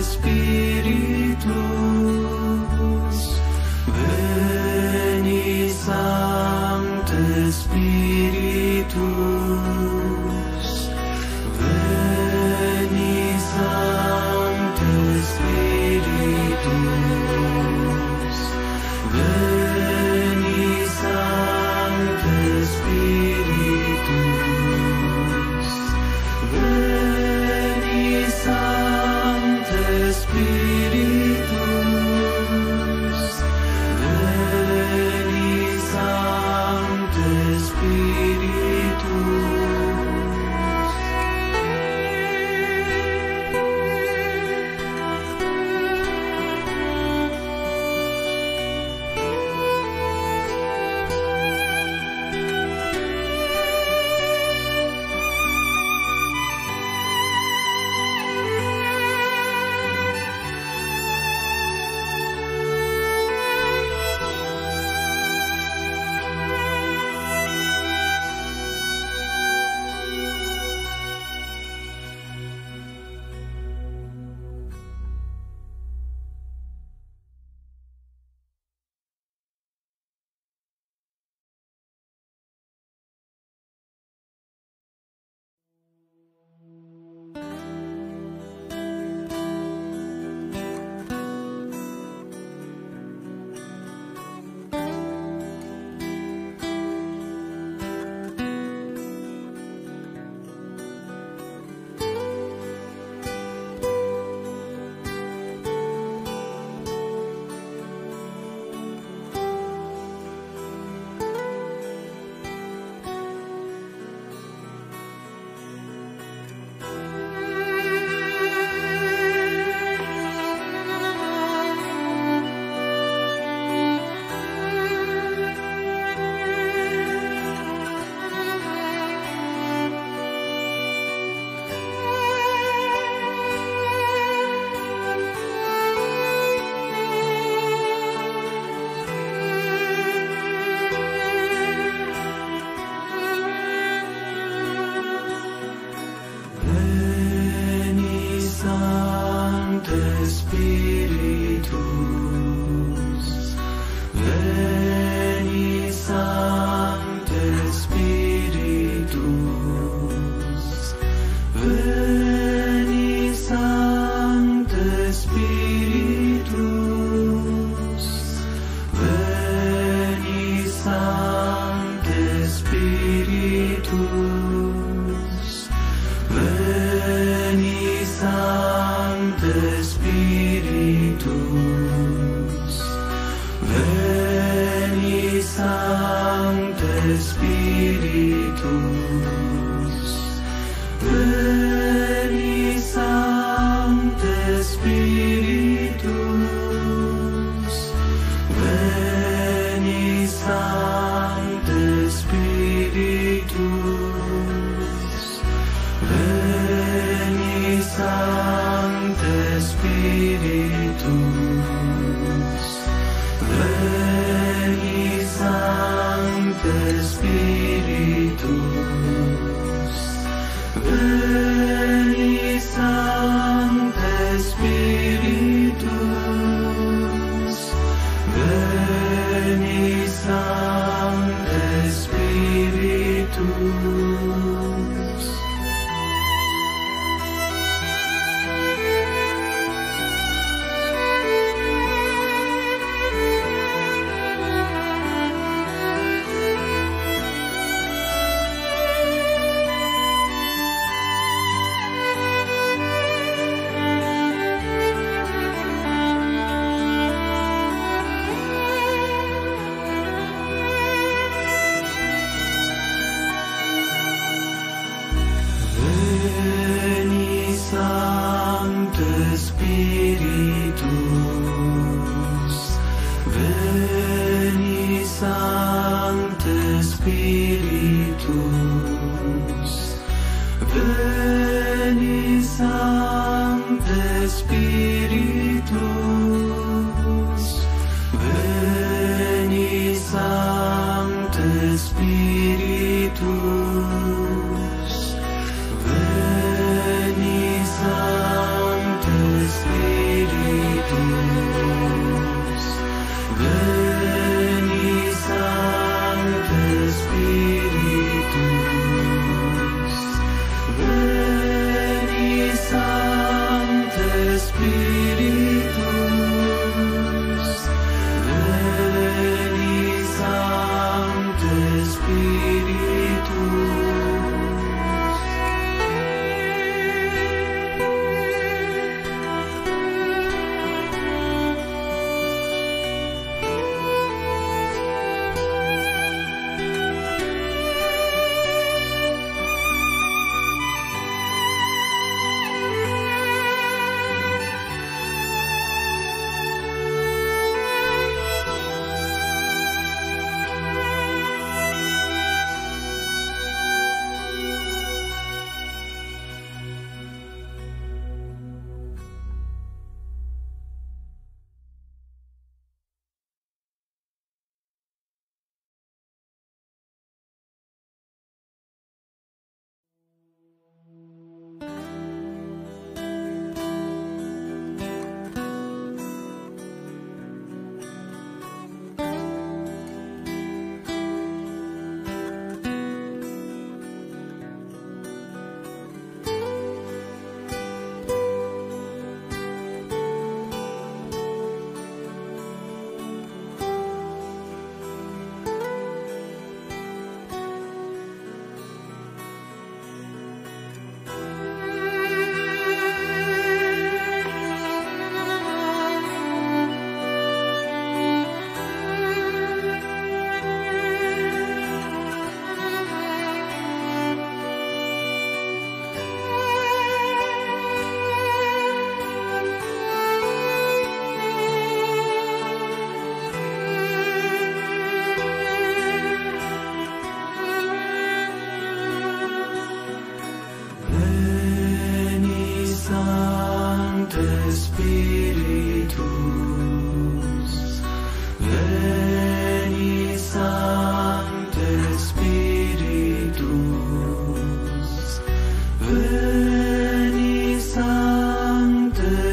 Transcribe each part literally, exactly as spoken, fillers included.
Spiritus, veni Sancte Spiritus, veni Sancte Spiritus, veni Sancte Spiritus, veni Sancte Spiritus, veni Sancte Spiritus. Veni Sancte Spiritus, veni Sancte Spiritus, veni Sancte Spiritus, veni Sancte Spiritus, veni Sancte Spiritus, veni Sancte Spiritus, veni Sancte Spiritus, veni Sancte Spiritus, veni Sancte Spiritus, veni Sancte Spiritus, veni Sancte Spiritus, veni Sancte Spiritus. Veni Sancte Spiritus, veni Sancte Spiritus, veni Sancte Spiritus, veni Sancte Spiritus, veni Sancte Spiritus.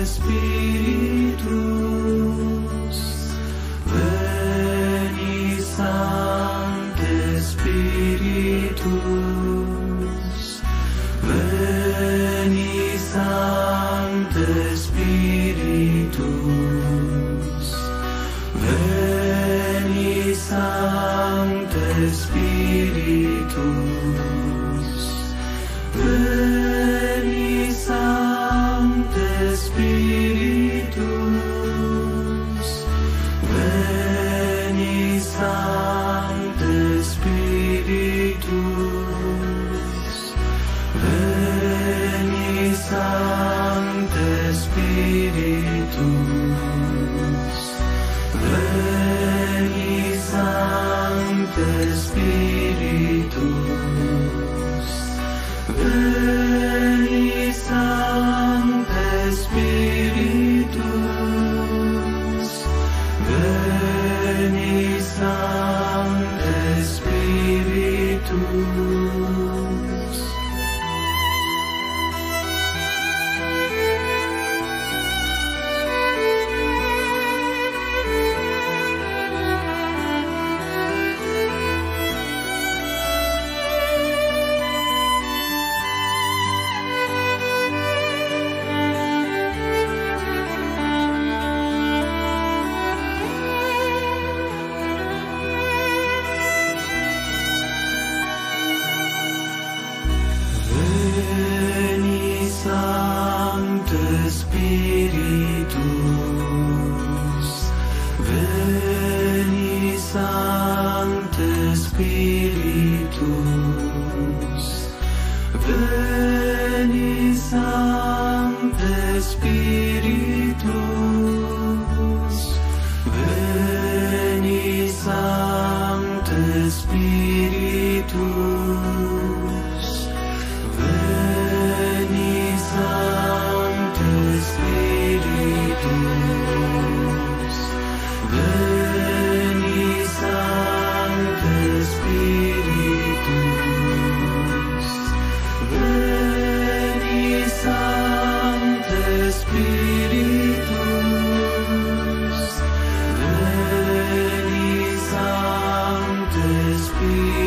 Spiritus, veni Sancte Spiritus, veni Sancte Spiritus, veni Sancte Spiritus, veni Sancte Spiritus, veni Sancte Spiritus, veni Sancte Spiritus, veni Sancte Spiritus, veni Sancte Spiritus, veni Sancte Spiritus. Veni Sancte Spiritus, veni Sancte Spiritus, veni Sancte Spiritus, veni Sancte Spiritus, veni Sancte Spiritus, veni Sancte Spiritus, veni Sancte Spiritus, veni Sancte Spiritus.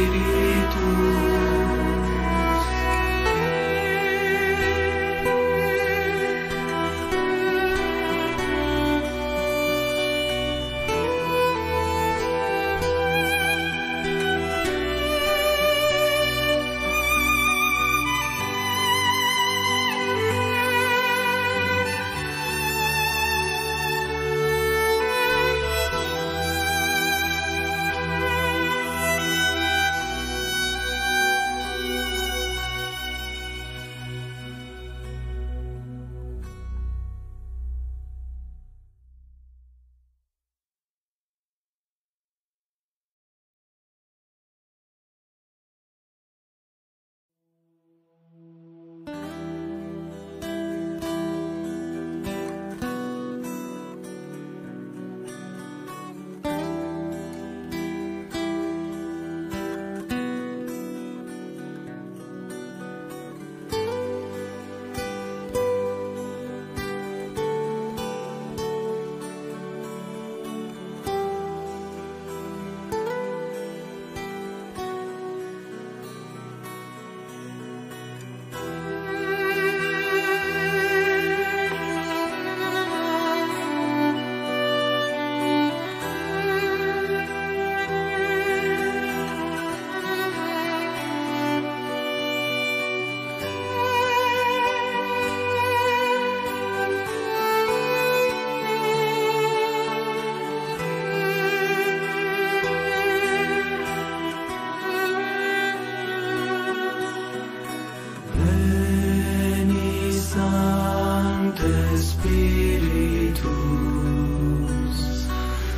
Veni Sancte Spiritus,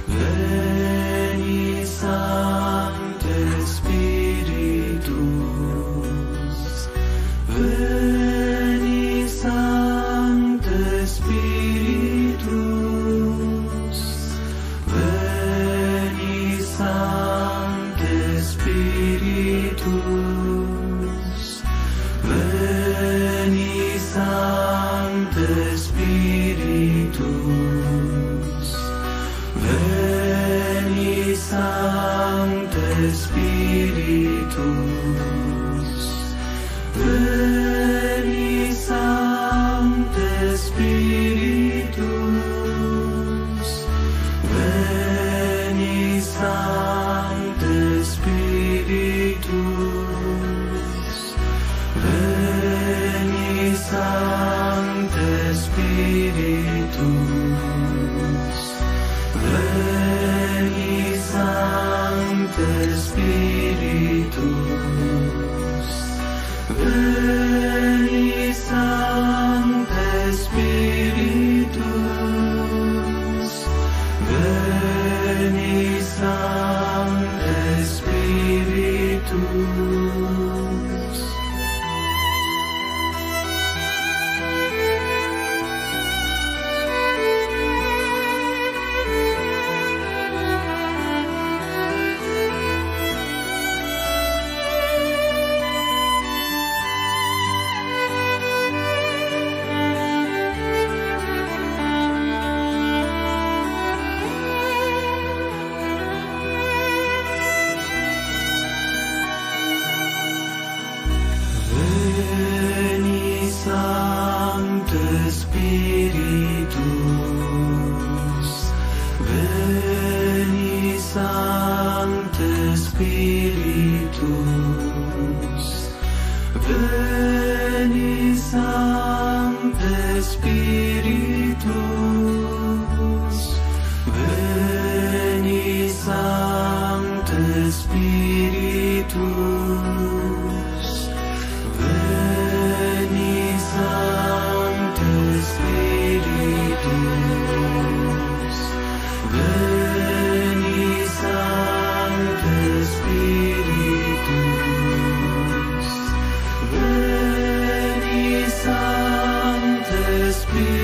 veni Sancte Spiritus, veni Sancte Spiritus, veni Sancte Spiritus, veni Sancte Spiritus, veni Sancte Spiritus, veni Sancte Spiritus, veni Sancte Spiritus. Veni Sancte Spiritus, veni Sancte Spiritus, veni Sancte Spiritus, veni Sancte Spiritus. Veni Sancte Spiritus, veni Sancte Spiritus, veni Sancte Spiritus, veni Sancte Spiritus, veni Sancte Spiritus, veni Sancte Spiritus, veni Sancte Spiritus,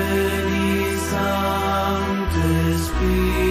veni Sancte Spiritus.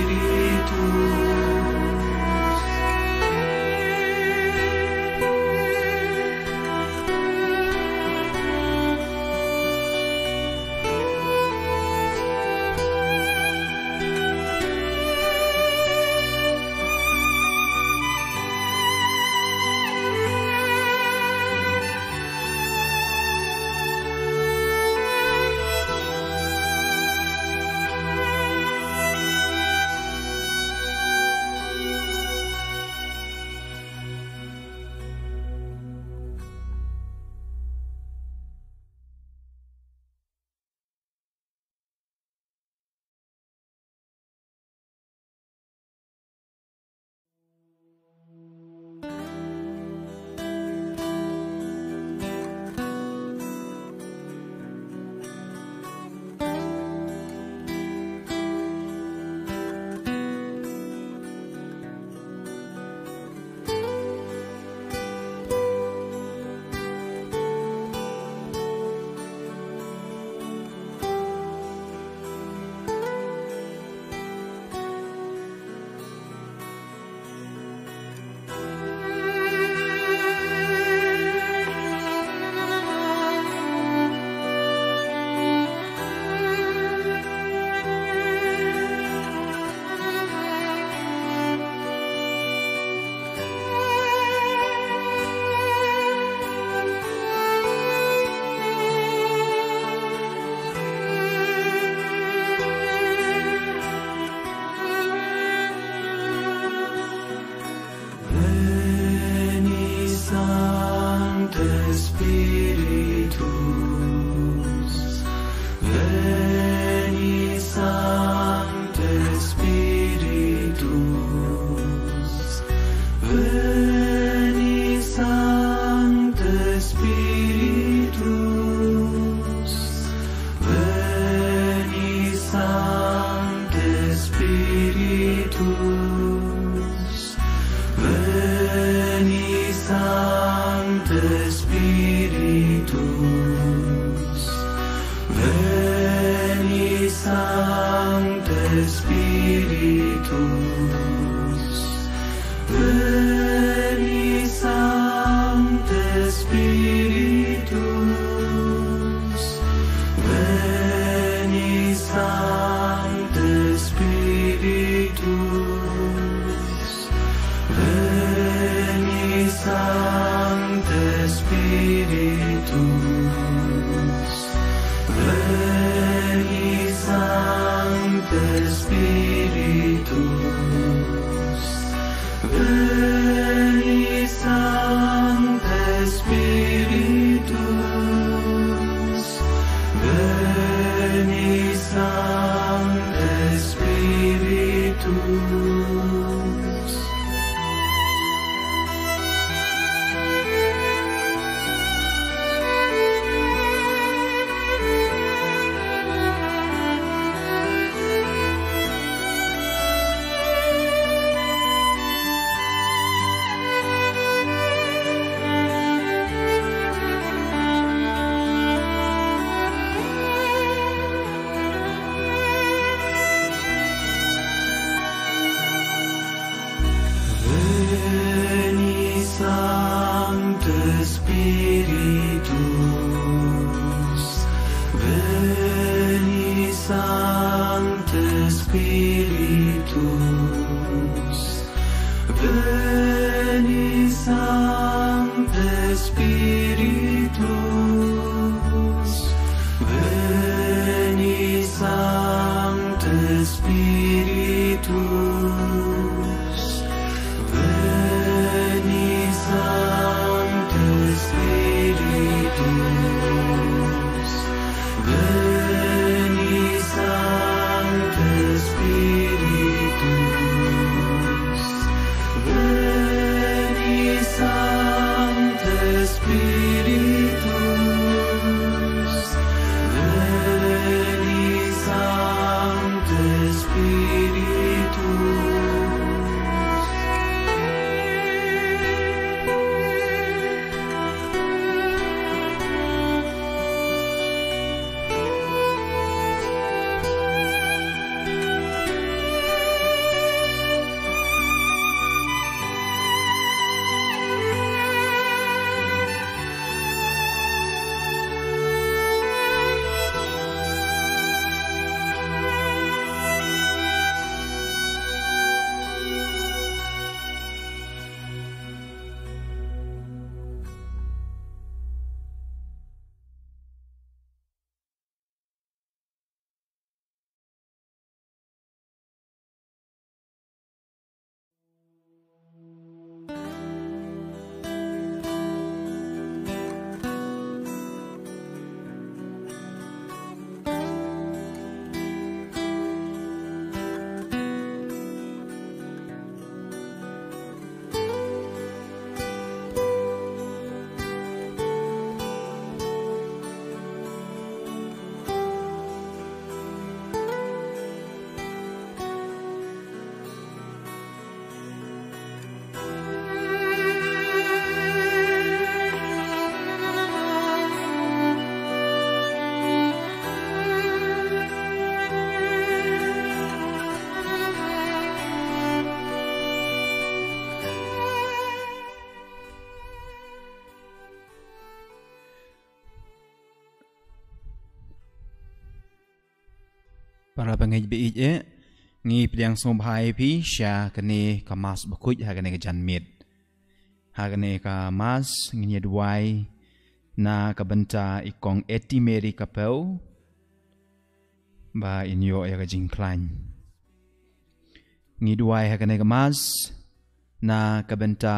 Veni Sancte Spiritus, veni Sancte Spiritus, veni Sancte Spiritus, veni Sancte Spiritus, veni Sancte Spiritus, veni Sancte Spiritus, veni Sancte Spiritus. Veni Sancte Spiritus, Veni Sancte Spiritus, Veni Sancte Spiritus, Veni Sancte Spiritus, Veni Sancte Spiritus. Veni Sancte Spiritus, Veni Sancte Spiritus, Veni Sancte Spiritus, Veni Sancte Spiritus, Veni Sancte Spiritus, Veni Sancte Spiritus, Veni Sancte Spiritus, Veni Sancte Spiritus. Para bangeit ba ïeit, ngi pdiang sngewbha ïa phi sha kane ka Mass bakhuid ha kane ka janmiet. Ha kane ka Mass ngin ïa duwai na ka bynta i Kong Eti Mary Kapew ba in ïoh ïa ka jingkhlaiñ. Ngi duwai ha kane ka Mass na ka bynta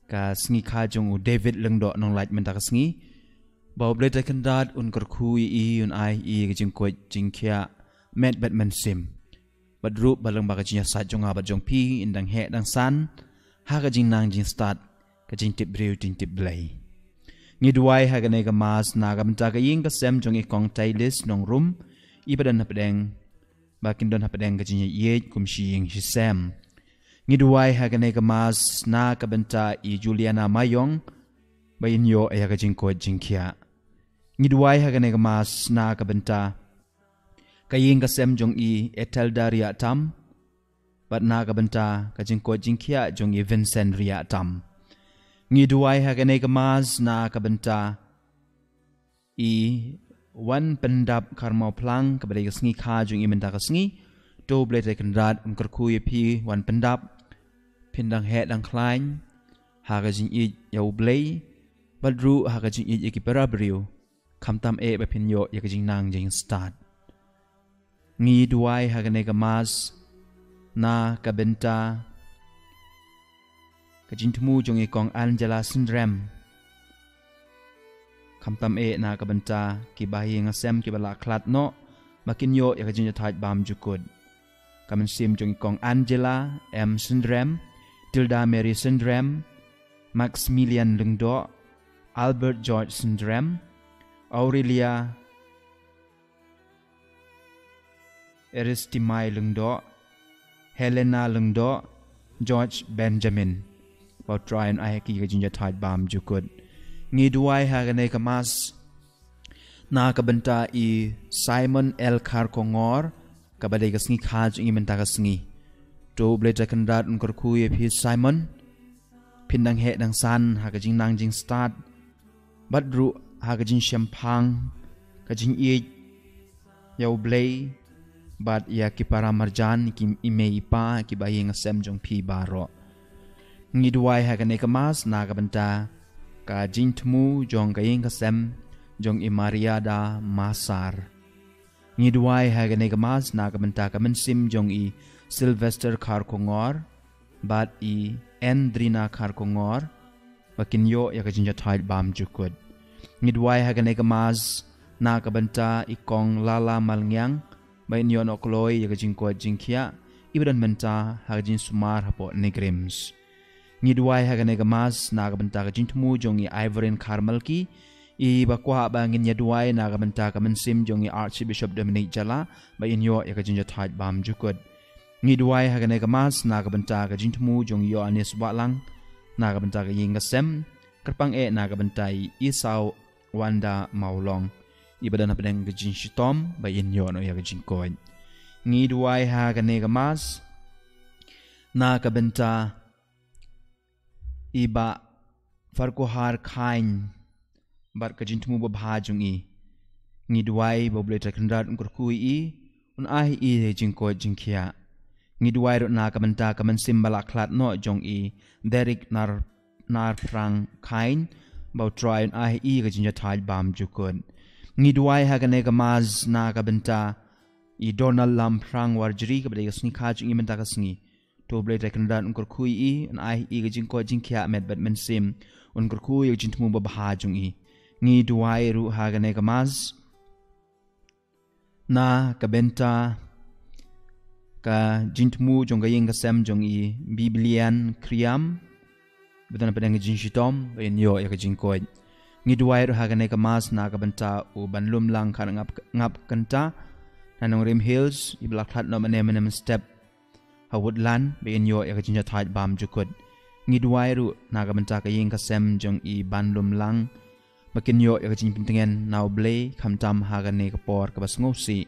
ka sngi kha jong u David Lyngdoh Nonglait mynta ka sngi, ba U Blei Trai Kynrad un kyrkhu ïa i, un ai ïa i ka jingkoit jingkhiah met bad mynsiem. Bad ruh ba lyngba ka jingïasaid jong nga bad jong phi, yn dang heh dang san ha ka jingnang jingstad, ka jingtip briew jingtip Blei. Ngi duwai ha kane ka Mass na ka bynta ka ïing ka sem jong i Kong Tailis Nongrum, i ba don hapdeng, ba kin don hapdeng ka jingïaieit kum shi ïing shi sem. Ngi duwai ha kane ka Mass na ka bynta i Juliana Mayong, ba in ïoh ïa ka jingkoit jingkhiah. Ngi duwai ha kane ka Mass na ka bynta ka ïing ka sem jong i Etelda Riahtam, bad na ka bynta ka jingkoit jingkhiah jong i Vincent Riahtam. Ngi duwai ha kane ka Mass na ka bynta i Wan Pyndap Kharmawphlang, kaba dei ka sngi kha jong i mynta ka sngi. To U Blei Trai Kynrad un kyrkhu ïa phi Wan Pyndap, phin dang heh dang khlaiñ ha ka jingïeit ïa U Blei, bad ruh ha ka jingïeit ïa ki para briew, khamtam eh ba phin ïoh ïa ka jingnang jingstad. Ngi duwai ha kane ka Mass na ka bynta ka jingthmu jong i Kong Angela Synrem, khamtam eh na ka bynta ki bahaïing hasem kiba la khlad noh, ba kin ïoh ïa ka jingïathait bymjukut. Ka mynsiem jong i Kong Angela M Synrem, Tilda Mary Synrem, Maximilian Lyngdoh, Albert George Synrem, Aurelia Eristimai Lyngdoh, Helena Lyngdoh, George Benjamin. Ba U Trai un ai ha ki ka jingïathait bymjukut. Ngi duwai ha kane ka Mass na ka bynta i Simon L Kharkongor, kaba dei ka sngi kha jong i mynta ka sngi. To U Blei Trai Kynrad un kyrkhu ïa phi Simon, phin dang heh dang san ha ka jingnang jingstad, bad ruh ha ka jingshemphang, ka jingïeit ïa U Blei bad ïa ki para marjan, ki i mei i pa, ki bahaïing hasem jong phi baroh. Ngi duwai ha kane ka Mass na ka bynta ka jingthmu jong ka ïing ka sem jong i Maria da Masar. Ngi duwai ha kane ka Mass na ka bynta ka mynsiem jong i Sylvester Kharkongor bad i Endrina Kharkongor, ba kin ïoh ïa ka jingïathait bymjukut. Ngi duwai ha kane ka Mass na ka bynta i Kong Lala Malngiang, ba in ïoh noh kloi ïa ka jingkoit jingkhiah iba don mynta ha ka jingsumar hapoh NEIGRIHMS. Ngi duwai ha kane ka Mass na ka bynta ka jingthmu jong i Ivorin Kharmalki, iba kwah ba ngin ïa duwai na ka bynta ka mynsiem jong i Archbishop Dominic Jala, ba in ïoh ïa ka jingïathait bymjukut. Ngi duwai ha kane ka Mass na ka bynta ka jingthmu jong i Ïoannis Wahlang, na ka bynta ka ïing ka sem, kyrpang eh na ka bynta i Esau Wanda Mawlong, iba don hapdeng ka jingshitom, ba in ïoh noh ïa ka jingkoit. Ngi duwai ha kane ka Mass na ka bynta i Bah Farquhar Chyne bad ka jingthmu babha jong i. Ngi duwai ba U Blei Trai Kynrad un kyrkhu ïa i, un ai ïa i jingkoit jingkhiah. Ngi duwai ruh na ka bynta ka mynsiem ba la khlad noh jong i Derek Nar Narphrang Chyne, ba U Trai un ai ïa i ka jingïathait bymjukut. Ngi duwai ha kane ka Mass na ka bynta i Donald Lamphrang Warjri, kaba dei ka sngi kha jong i mynta ka sngi. To U Blei Trai Kynrad un kyrkhu ïa i, un ai ïa i ka jingkoit jingkhiah met bad mynsiem, un kyrkhu ïa ka jingthmu babha jong i. Ngi duwai ruh ha kane ka Mass na ka bynta ka jingthmu jong ka ïing ka sem jong i Biblian Kriam, ba don hapdeng ka jingshitom, ba in ïoh ïa ka jingkoit. Ngi duwai ruh ha kane ka Mass na ka bynta u Banlumlang Kharngap, Ngap Kynta, na Nongrim Hills, iba la khlad noh mynne mynne mynstep ha Woodland, ba in ïoh ïa ka jingïathait bymjukut. Ngi duwai ruh na ka bynta ka ïing ka sem jong i Banlumlang, ba kin ïoh ïa ka jingpyntngen na U Blei, khamtam ha kane ka por kaba sngewsih.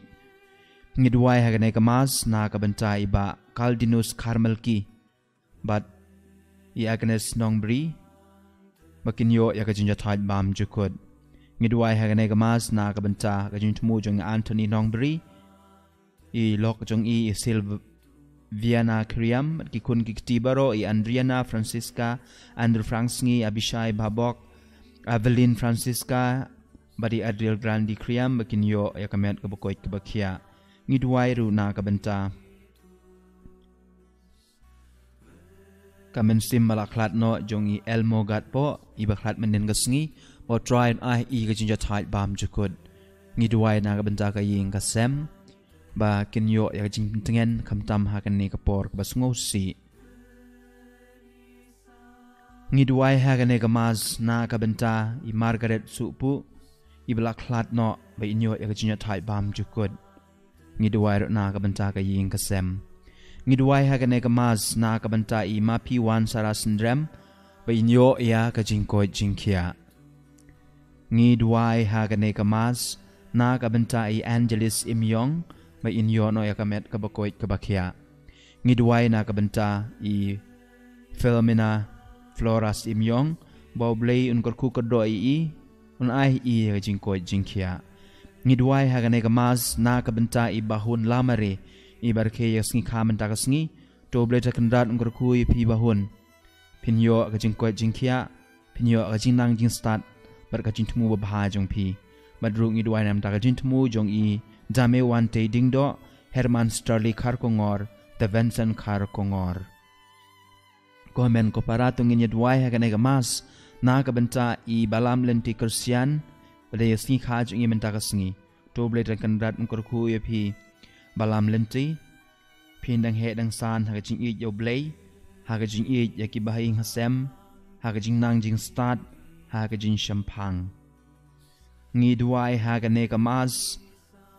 Ngi duwai ha kane ka Mass na ka bynta i Bah Caldinus Kharmalki bad i Agnes Nongbri, ba kin ïoh ïa ka jingïathait bymjukut. Ngi duwai ha kane ka Mass na ka bynta ka jingthmu jong i Anthony Nongbri, i lok jong i, i Sylviana Kriam, bad ki khun ki kti baroh, i Andriana Francisca, Andrew Franksngi, Abishai Babok, Evelyn Francisca, bad i Adriel Grandi Kriam, ba kin ïoh ïa ka met kaba koit kaba khiah. Ngi duwai ruh na ka bynta ka mynsiem ba la khlad noh jong i Elmo Gatpoh, iba khlad mynhynnin ka sngi, ba U Trai un ai ïa i ka jingïathait bymjukut. Ngi duwai na ka bynta ka ïing ka sem, ba kin ïoh ïa ka jingpyntngen, khamtam ha kane ka por kaba sngewsih. Ngi duwai ha kane ka Mass na ka bynta i Margaret Suhpuh, iba la khlad noh, ba in ïoh ïa ka jingïathait bymjukut. Ngi duwai ruh na ka bynta ka ïing ka sem. Ngi duwai ha kane ka Mass na ka bynta i Maphiwan Sara Synrem, ba in ïoh ïa ka jingkoit jingkhiah. Ngi duwai ha kane ka Mass na ka bynta i Angelis Imïong, ba in ïoh noh ïa ka met kaba koit kaba khiah. Ngi duwai na ka bynta i Philomena Floras Imïong, ba U Blei un kyrkhu kyrdoh ïa i, ai i ka jingkoit jingkhiah. Ngi duwai ha kane ka Mass na ka bynta i Bah Hun Lamare, i ba rkhie ïa ka sngi kha mynta ka sngi. To U Blei Trai Kynrad un kyrkhu ïa phi Bah Hun. Phin ïoh ka jingkoit jingkhiah, phin ïoh ka jingnang jingstad bad ka jingthmu babha jong phi. Bad ruh ngi duwai na ka bynta ka jingthmu jong i Dame Wantei Diengdoh, Herman Starley Kharkongor, The Vincent Kharkongor. Ko hynmen ko para, to ngin ïa duwai ha kane ka Mass na ka bynta i Balam Lynti Khristan, ba dei ka sngi kha jong i mynta ka sngi. To U Blei Trai Kynrad un kyrkhu ïa phi Balam Lynti. Phin dang heh dang san ha ka jingïeit ïa U Blei, ha ka jingïeit ïa ki bahaïing hasem, ha ka jingnang jingstad, ha ka jingshemphang. Ngi duwai ha kane ka Mass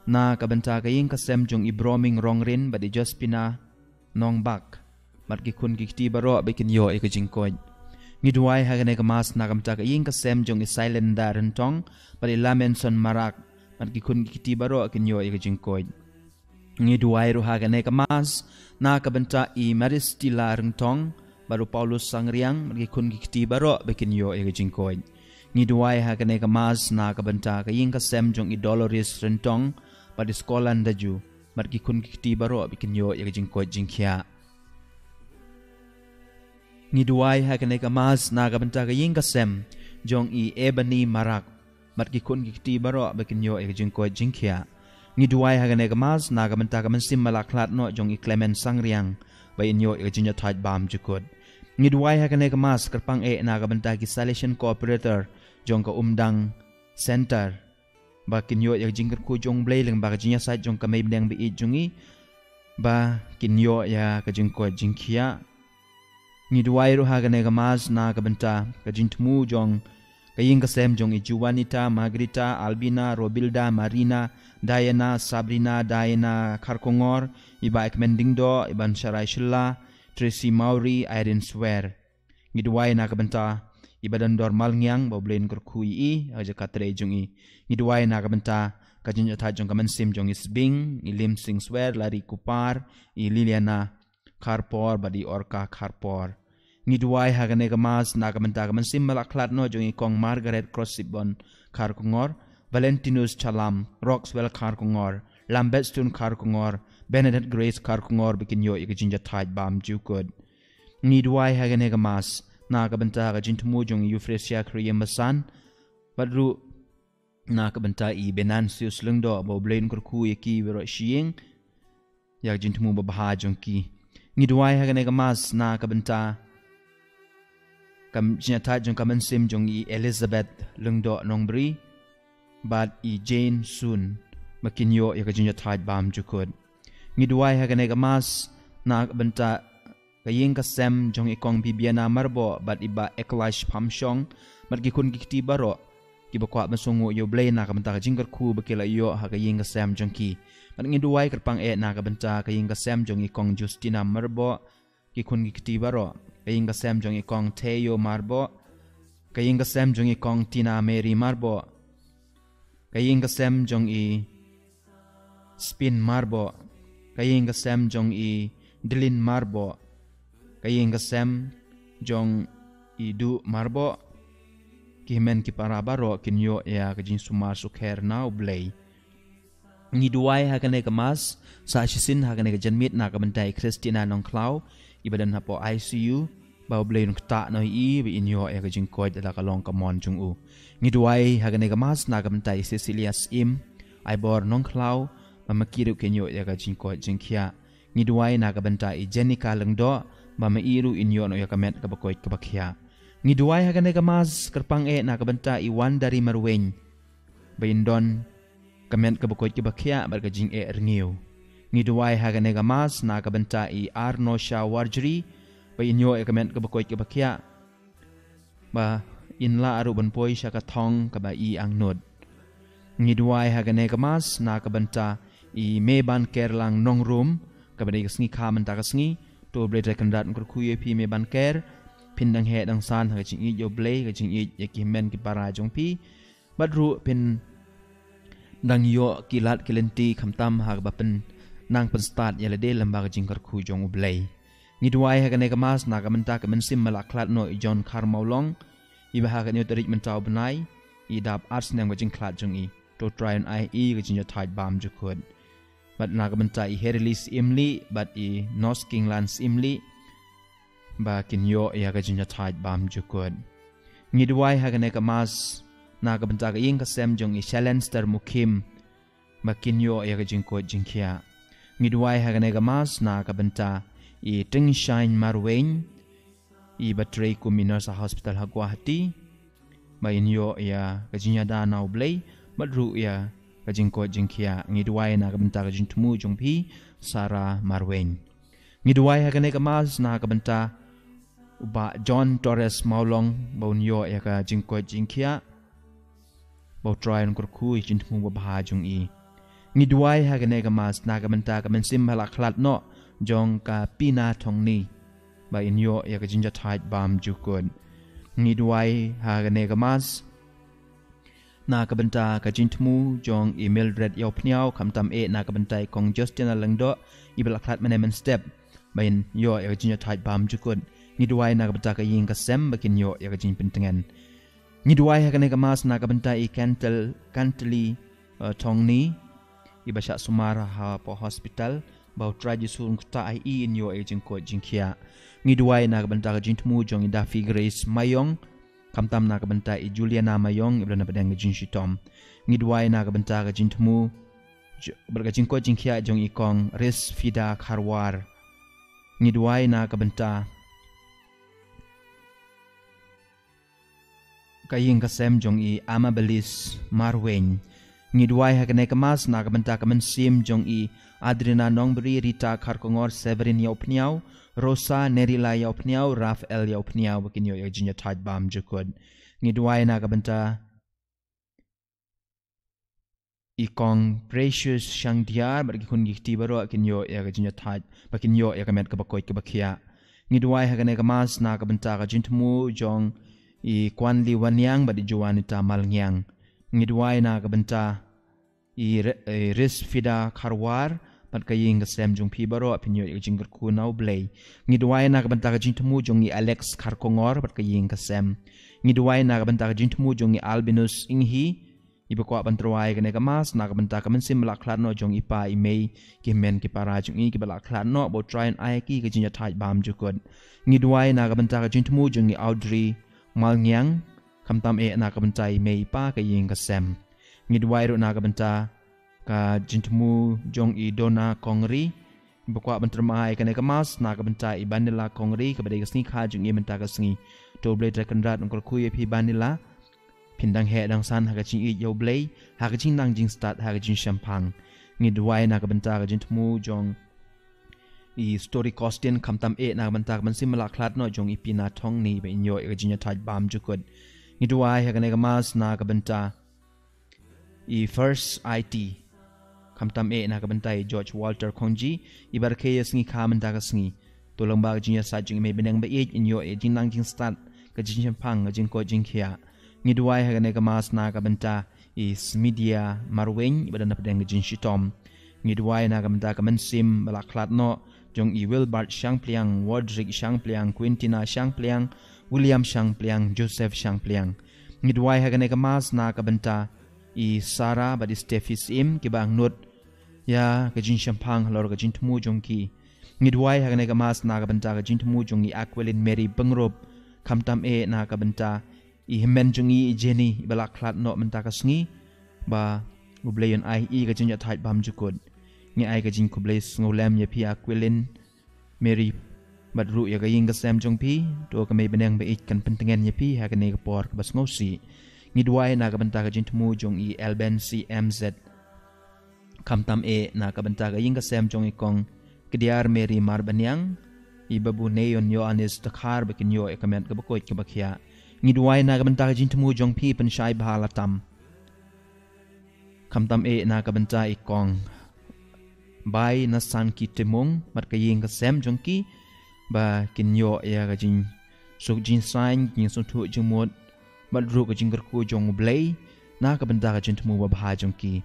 na ka bynta ka ïing ka sem jong i Broming Rongrin bad i Jospina Nongbak, bad ki khun ki kti baroh ba kin ïoh ïa ka jingkoit. Ngi duwai ha kane ka Mass na ka bynta ka ïing ka sem jong i Sailenda Ryntong bad i Lamenson Marak, bad ki khun ki kti baroh kin ïoh ïa ka jingkoit. Ngi duwai ruh ha kane ka Mass na ka bynta i Maristila Ryntong bad u Paulus Sangriang, bad ki khun ki kti baroh ba kin ïoh ïa ka jingkoit. Ngi duwai ha kane ka Mass na ka bynta ka ïing ka sem jong i Dolores Ryntong bad i Skolan Daju, bad ki khun ki kti baroh ba kin ïoh ïa ka jingkoit jingkhiah. Ngi duwai ha kane ka Mass na ka bynta ka ïing ka sem jong i Ebony Marak, bad ki khun ki kti baroh ba kin ïoh ïa ka jingkoit jingkhiah. Ngi duwai ha kane ka Mass na ka bynta ka mynsiem ba la khlad noh jong i Clement Sangriang, ba in ïoh ïa ka jingïathait bam jukut. Ngi duwai ha kane ka Mass kyrpang eh na ka bynta ki Salesian Cooperator jong ka Umdang Center, ba kin ïoh ïa ka jingkyrkhu jong U Blei lyngba ka jingïasaid jong ka Meibneng ba ïeit jong ngi, ba kin ïoh ïa ka jingkoit jingkhiah. Ngi duwai ruh ha kane ka Mass na ka bynta ka jingthmu jong ka ïing ka sem jong i Juanita, Margarita, Albina, Robilda, Marina, Diana, Sabrina, Diana Kharkongor, i Bah Ekmen Diengdoh, i Bah Sharai Shylla, Tracy Mawrie, Irene Swer. Ngi duwai na ka bynta i Bah Dondor Malngiang, ba U Blei un kyrkhu ïa i ha ka jaka trei jong i. Ngi duwai na ka bynta ka jingïathait jong ka mynsiem jong i Sbing, i Lim Sing Swer, Larry Kupar, i Liliana Kharpor bad i Orka Kharpor. Ngi duwai ha kane ka Mass na ka bynta ka mynsiem ba la khlad noh jong i Kong Margaret Crossibon Kharkongor, Valentinus Chalam, Roxwell Kharkongor, Lambert Stone Kharkongor, Bernadette Grace Kharkongor, ba kin ïoh ïa ka jingïathait bam jukut. Ngi duwai ha kane ka Mass na ka bynta ka jingthmu jong i Euphrasia Khriambasan, bad ruh na ka bynta i Venantius Lyngdoh, ba U Blei un kyrkhu ïa ki baroh shi ïing ïa ka jingthmu babha jong ki. Ngi duwai ha kane ka Mass na ka bynta ka jingïathait jong ka mynsiem jong i Elizabeth Lyngdoh Nongbri bad i Jane Sun, ba kin ïoh ïa ka jingïathait bam jukut. Ngi duwai ha kane ka Mass na ka bynta ka ïing ka sem jong i Kong Bibiana Myrboh bad i Bah Eklash Pamshong, bad ki khun ki kti baroh kiba kwah ban sngewnguh ïa U Blei na ka bynta ka jingkyrkhu ba ki la ïoh ha ka ïing ka sem jong ki. Bad ngi duwai kyrpang eh na ka bynta ka ïing ka sem jong i Kong Justina Myrboh, ki khun ki kti baroh, ka ïing ka sem jong i Kong Theo Myrboh, ka ïing ka sem jong i Kong Tina Mary Myrboh, ka ïing ka sem jong i Spin Myrboh, ka ïing ka sem jong i Dilin Myrboh, ka ïing ka sem jong i Duh Myrboh. Ki hynmen ki para baroh kin ïoh ïa ka jingsumar sukher na U Blei. Ngi duwai ha kane ka Mass sa shisien ha kane ka janmiet na ka bynta i Christina Nongkhlaw, iba don hapoh I C U, ba U Blei un ktah noh ïa i, ba in ïoh ïa ka jingkoit da la ka long ka mon jong u. Ngi duwai ha kane ka Mass na ka bynta i Cecilia Syiem, Aibor Nongkhlaw, ba ma ki ruh kin ïoh ïa ka jingkoit jingkhiah. Ngi duwai na ka bynta i Jenica Lyngdoh, ba ma i ruh in ïoh noh ïa ka met kaba koit kaba khiah. Ngi duwai ha kane ka Mass kyrpang eh na ka bynta i Wandari Marwein, ba in don ka met kaba koit kaba khiah bad ka jingeh rngiew. Ngi duwai ha kane ka Mass na ka bynta i Arnosha Warjri, ba in ïoh ïa ka met kaba koit kaba khiah, ba in lah ruh ban poi sha ka thong kaba i angnud. Ngi duwai ha kane ka Mass na ka bynta i Meban Kerlang Nongrum, kaba dei ka sngi kha mynta ka sngi. To U Blei Trai Kynrad un kyrkhu ïa phi Meban Ker, phin dang heh dang san ha ka jingïeit ïa U Blei, ka jingïeit ïa ki hynmen ki para jong phi. Bad ruh phin dang ïoh ki lad ki lynti khamtam ha kaba pynnang pynstad ïa lade lyngba ka jingkyrkhu jong U Blei. Ngi duwai ha kane ka Mass na ka bynta ka mynsiem ba la khlad noh i John Kharmawlong, iba ha ka hynñiew tarik mynta u bnai, i dap ar snem ka jingkhlad jong i. To Trai un ai i ka jingïathait bam jukut. Bad na ka bynta i Herili Syiemlieh bad i Nos Kinglan Syiemlieh ba kin ïoh ïa ka jingïathait bam jukut. Ngi duwai ha kane ka mass na ka bynta ka ïing ka sem jong i Shalenstar Mukhim ba kin ïoh ïa ka jingkoit jingkhiah. Ngi duwai ha kane ka mass na ka bynta i Tingshain Marwein i ba trei kum i nurse ha hospital ha Guwahati ba in ïoh ïa ka jingïada na U Blei bad ruh ïa ka jingkoit jingkhiah. Ngi duwai na ka bynta ka jingthmu jong phi Sarah Marwein. Ngi duwai ha kane ka mass na ka bynta u Bah John Torres Mawlong ba un ïoh ïa ka jingkoit jingkhiah. Ba U Trai un kyrkhu ïa ka jingthmu babha jong i. Ngi duwai ha kane ka mass na ka bynta ka mynsiem ba la khlad noh jong ka Pina Thongni ba in ïoh ïa ka jingïathait bam jukut. Ngi duwai ha kane ka mass na ka bynta ka jingthmu jong i Mildred Ïawphniaw, khamtam eh na ka bynta i Kong Justina Lyngdoh i ba la khlad mynne mynstep ba in ïoh ïa ka jingïathait bam jukut. Ngi duwai na ka bynta ka ïing ka sem ba kin ïoh ïa ka jingpyntngen. Ngi duwai ha kane ka mass na ka bynta i Kantel, Kanteli, eh, Thongni i ba shah sumar hapoh hospital ba U Trai Jisu un kyrteng ai i in ïoh ïa ka jingkoit jingkhiah. Ngi duwai na ka bynta ka jingthmu jong i Daffy Grace Maiong, khamtam na ka bynta i Juliana Maiong i ba don na pdeng ka jingshitom. Ngi duwai na ka bynta ka jingthmu j-, bad ka jingkoit jingkhiah jong i Kong Ris Fida Kharwar. Ngi duwai na ka bynta ka ïing ka sem jong i Amabilis Marwein. Ngi duwai ha kane ka mass na ka bynta ka mynsiem jong i Adrina Nongbri, Rita Kharkongor, Severin Ïawphniaw, Rosa, Nerila Ïawphniaw, Raphael Ïawphniaw ba kin ïoh ïa ka jingïathait bam jukut. Ngi duwai na ka bynta i Kong Precious Shangdiar bad ki khun ki kti baroh kin ïoh ïa ka jingïathait ba kin ïoh ïa ka met kaba koit kaba khiah. Ngi duwai ha kane ka mass na ka bynta ka jingthmu jong i Kwanli Waniang bad i Juanita Malngiang. Ngi duwai na ka bynta i Re-, i Ris Fida Kharwar bad ka ïing ka sem jong phi baroh phin ïoh ïa ka jingkyrkhu na U Blei. Ngi duwai na ka bynta ka jingthmu jong i Alex Kharkongor bad ka ïing ka sem. Ngi duwai na ka bynta ka jingthmu jong i Albinus Inghi i ba kwah ban tyrwa ïa kane ka mass na ka bynta ka mynsiem ba la khlad noh jong i pa i mei, ki hynmen ki para jong i ki ba la khlad noh, ba U Trai un ai ki ka jingïathait bam jukut. Ngi duwai na ka bynta ka jingthmu jong i Audrey Malngiang, khamtam eh na ka bynta i mei i pa, ka ïing ka sem. Ngi duwai ruh na ka bynta ka jingthmu jong i Donna Kongri i ba kwah ban tyrwa ïa kane ka mass na ka bynta i Banila Kongri kaba dei ka sngi kha jong i mynta ka sngi. To U Blei Trai Kynrad un kyrkhu ïa phi Banila. Phin dang heh dang san ha ka jingïeit ïa U Blei, ha ka jingnang jingstad, ha ka jingshemphang. Ngi duwai na ka bynta ka jingthmu jong i Story Costin, khamtam eh na ka bynta ka mynsiem ba la khlad noh jong i Pina Thongni ba in ïoh ïa ka jingïathait bam jukut. Ngi duwai ha kane ka mass na ka bynta i First I T, khamtam eh na ka bynta i George Walter Khongji i ba rakhe ïa sngi kha mynta ka sngi. To lyngba ka jingïasaid jong i Mei Bneng ba ïeit in ïoh ïa ka jingnang jingstad, ka jingshemphang, ka jingkoit jingkhiah. Ngi duwai ha kane ka mass na ka bynta i Smidia Marwein i ba don na pdeng ka jingshitom. Ngi duwai na ka bynta ka mynsiem ba la khlad noh jong i Wilbert Shangpliang, Wodrick Shangpliang, Quintina Shangpliang, William Shangpliang, Joseph Shangpliang. Ngi duwai ha kane ka mass na ka bynta i Sarah bad i Steffi Syiem ki ba angnud ïa ka jingshemphang halor ka jingthmu jong ki. Ngi duwai ha kane ka mass na ka bynta ka jingthmu jong i Aquilin Mary Pyngrope, khamtam eh na ka bynta i hynmen jong i, i Jenny i ba la khlad noh mynta ka sngi, ba U Blei un ai i ka jingïathait bam jukut. Ngi ai ka jingkhublei sngewlem ïa phi Aquilin Mary bad ruh ïa ka ïing ka sem jong phi. To ka Mei Bneng ba ïeit kan pyntngen ïa phi ha kane ka por kaba sngewsih. Ngi duwai na ka bynta ka jingthmu jong i Elben C M Z, khamtam eh na ka bynta ka ïing ka sem jong i Kong Kdiar Mary Marbaniang, i Babu Neyon Ïoannis Dkhar ba kin ïoh ïa ka met kaba koit kaba khiah. Ngi duwai na ka bynta ka jingthmu jong phi Pynshai Bhalatam, khamtam eh na ka bynta i Kong Bai Nasan Ki Timung bad ka ïing ka sem jong ki, ba kin ïoh ïa ka jingsuk jingsaiñ, jingsngewthuh jingmut bad ruh ka jingkyrkhu jong U Blei na ka bynta ka jingthmu babha jong ki.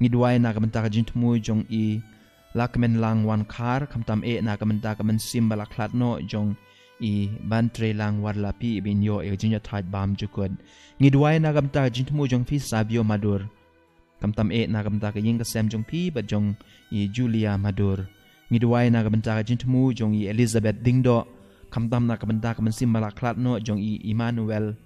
Ngi duwai na ka bynta ka jingthmu jong i Lakmenlang Wankhar, khamtam eh na ka bynta ka mynsiem ba la khlad noh jong i Ban Treilang Warlapi, i ba ngin ïoh ïa ka jingïathait bam jukut. Ngi duwai na ka bynta ka jingthmu jong phi Sabio Madur. Khamtam eh na ka bynta ka ïing ka sem jong phi bad jong i Julia Madur. Ngi duwai na ka bynta ka jingthmu jong i Elizabeth Dingdoh. Khamtam na ka bynta ka mynsiem ba la khlad noh jong i Emmanuel.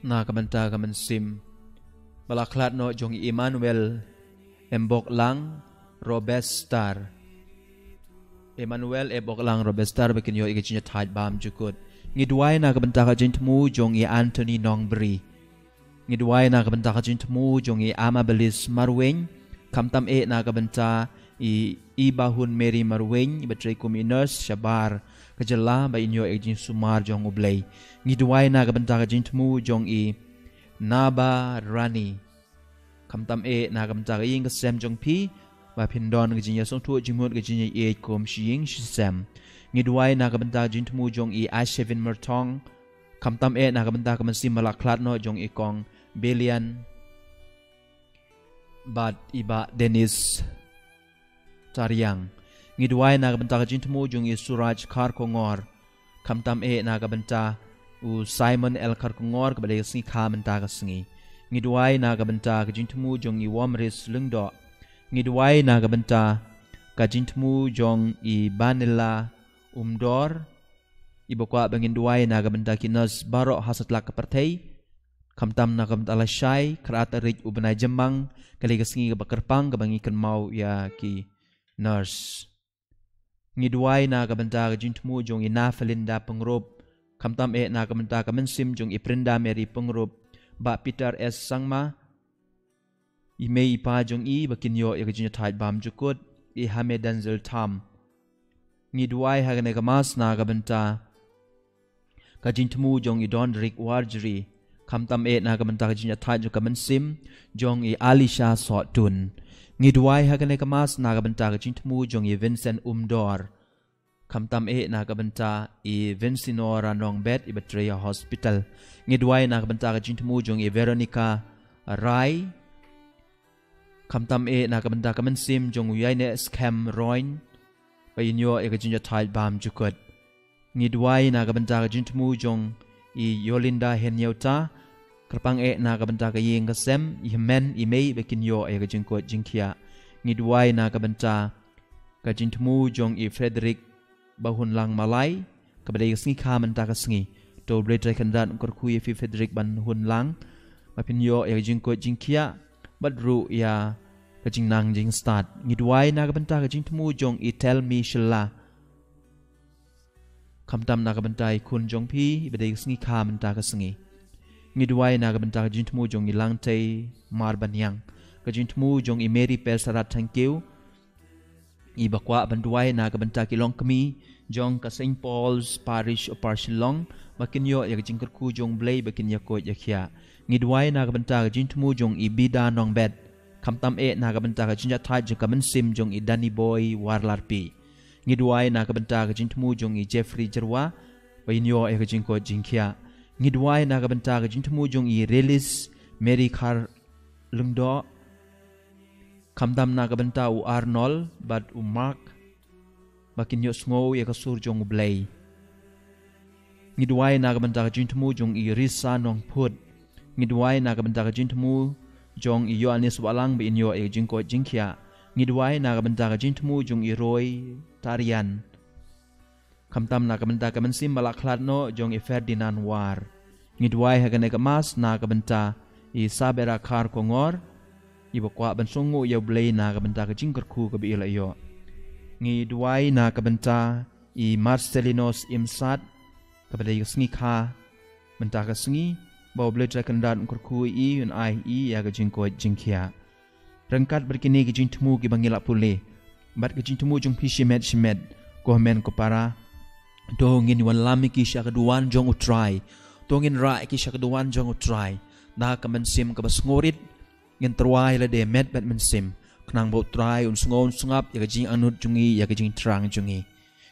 Na ka bynta ka mynsiem ba la khlad noh jong i Emmanuel Emboklang Robestar. Emmanuel Emboklang Robestar ba kin ïoh ïa ka jingïathait bam jukut. Ngi duwai na ka bynta ka jingthmu jong i Anthony Nongbri. Ngi duwai na ka bynta ka jingthmu jong i Amabilis Marweiñ. Khamtam eh na ka bynta i Ibahun Mary Marweiñ, i ba trei kum i nurse shabar ka jylla, ba in ïoh ïa ka jingsumar jong U Blei. Ngi duwai na ka bynta ka jingthmu jong i Naba Rani. Khamtam eh na ka bynta ka ïing ka sem jong phi, ba phin don ka jingïasngewthuh jingmut ka jingïaieit kum shi ïing shi sem. Ngi duwai na ka bynta ka jingthmu jong i Ashevin Myrthong. Khamtam eh na ka bynta ka mynsiem ba la khlad noh jong i Kong Bilian bad i Bah Dennis Tariang. Ngi duwai na ka bynta ka jingthmu jong i Suraj Kharkongor. Khamtam eh na ka bynta u Simon L Kharkongor, kaba dei ka sngi kha mynta ka sngi. Ngi duwai na ka bynta ka jingthmu jong i Womris Lyngdoh. Ngi duwai na ka bynta ka jingthmu jong i Banila Umdor. I ba kwah ba ngin duwai na ka bynta ki nurse baroh ha satlak ka pyrthei. Khamtam na ka bynta lashai, khatar tarik u bnai Jymmang, ka dei ka sngi kaba kyrpang kaba ngi kynmaw ïa ki nurse. Ngi duwai na ka bynta ka jingthmu jong i Nafalinda Pyngrope. Khamtam eh na ka bynta ka mynsiem jong i Prinda Mary Pyngrope, Bah Peter S Sangma, i mei i pa jong i, ba kin ïoh ïa ka jingïathait bam jukut, i Hame Denzel Tham. Ngi duwai ha kane ka mass na ka bynta ka jingthmu jong i Dondrik Warjri. Khamtam eh na ka bynta ka jingïathait jong ka mynsiem jong i Alisha Sohtun. Ngi duwai ha kane ka mass na ka bynta ka jingthmu jong i Vincent Umdor. Khamtam eh na ka bynta i Vincinora Nongbet, i ba trei ha hospital. Ngi duwai na ka bynta ka jingthmu jong i Veronica Rai. Khamtam eh na ka bynta ka mynsiem jong u ïaineh Skhem Roin, ba in ïoh ïa ka jingïathait bam jukut. Ngi duwai na ka bynta ka jingthmu jong i Yolinda Henyauta. Kyrpang eh na ka bynta ka ïing ka sem, i hynmen i mei, ba kin ïoh ïa ka jingkoit jingkhiah. Ngi duwai na ka bynta ka jingthmu jong i Frederick Bahunlang Malai, kaba dei ka sngi kha mynta ka sngi. To U Blei Trai Kynrad un kyrkhu ïa phi Frederick Bahunlang, ba phin ïoh ïa ka jingkoit jingkhiah bad ruh ïa ka jingnang jingstad. Ngi duwai na ka bynta ka jingthmu jong i Thelmi Shylla. Khamtam na ka bynta i khun jong phi, i ba dei ka sngi kha mynta ka sngi. Ngi duwai na ka bynta ka jingthmu jong i Langtei Marbaniang. Ka jingthmu jong i Mary Persarat Thangkiew, i ba kwah ban duwai na ka bynta ki longkmie jong ka Saint Paul's Parish Upper Shillong, ba kin ïoh ïa ka jingkyrkhu jong U Blei, ba kin ïakoit ïakhiah. Ngi duwai na ka bynta ka jingthmu jong i Bida Nongbet. Khamtam eh na ka bynta ka jingïathait jong ka mynsiem jong i Danny Boy Warlarpi. Ngi duwai na ka bynta ka jingthmu jong i Jeffrey Jyrwa, ba in ïoh ïa ka jingkoit jingkhiah. Ngi duwai na ka bynta ka jingthmu jong i Relis Mary Kharlyngdoh. Khamtam na ka bynta u Arnold bad u Mark, ba kin ïohsngew ïa ka sur jong U Blei. Ngi duwai na ka bynta ka jingthmu jong i Risa Nongphut. Ngi duwai na ka bynta ka jingthmu jong i Ïoannis Wahlang, ba in ïoh ïa ka jingkoit jingkhiah. Ngi duwai na ka bynta ka jingthmu jong i Roy Tarian. Khamtam na ka bynta ka mynsiem ba la khlad noh jong i Ferdinand War. Ngi duwai ha kane ka mass na ka bynta i Sabera Kharkongor, i ba kwah ban sngewnguh ïa U Blei na ka bynta ka jingkyrkhu kaba i la ïoh. Ngi duwai na ka bynta i Marcelinos Imsat, kaba dei ka sngi kha mynta ka sngi, ba U Blei Trai Kynrad un kyrkhu ïa i, un ai ïa i ïa ka jingkoit jingkhiah. Ryngkat bad kine ki jingthmu kiba ngi la pule, bad ka jingthmu jong phi shimet shimet, ko hynmen ko para, to ngin wan lam ïa ki sha ka duwan jong U Trai. To ngin rah ïa ki sha ka duwan jong U Trai da ka mynsiem kaba sngewrit. Ngin tyrwa ïa lade met bad mynsiem, khnang ba U Trai un sngew un sngap ïa ka jingangnud jong ngi, ïa ka jingthrang jong ngi.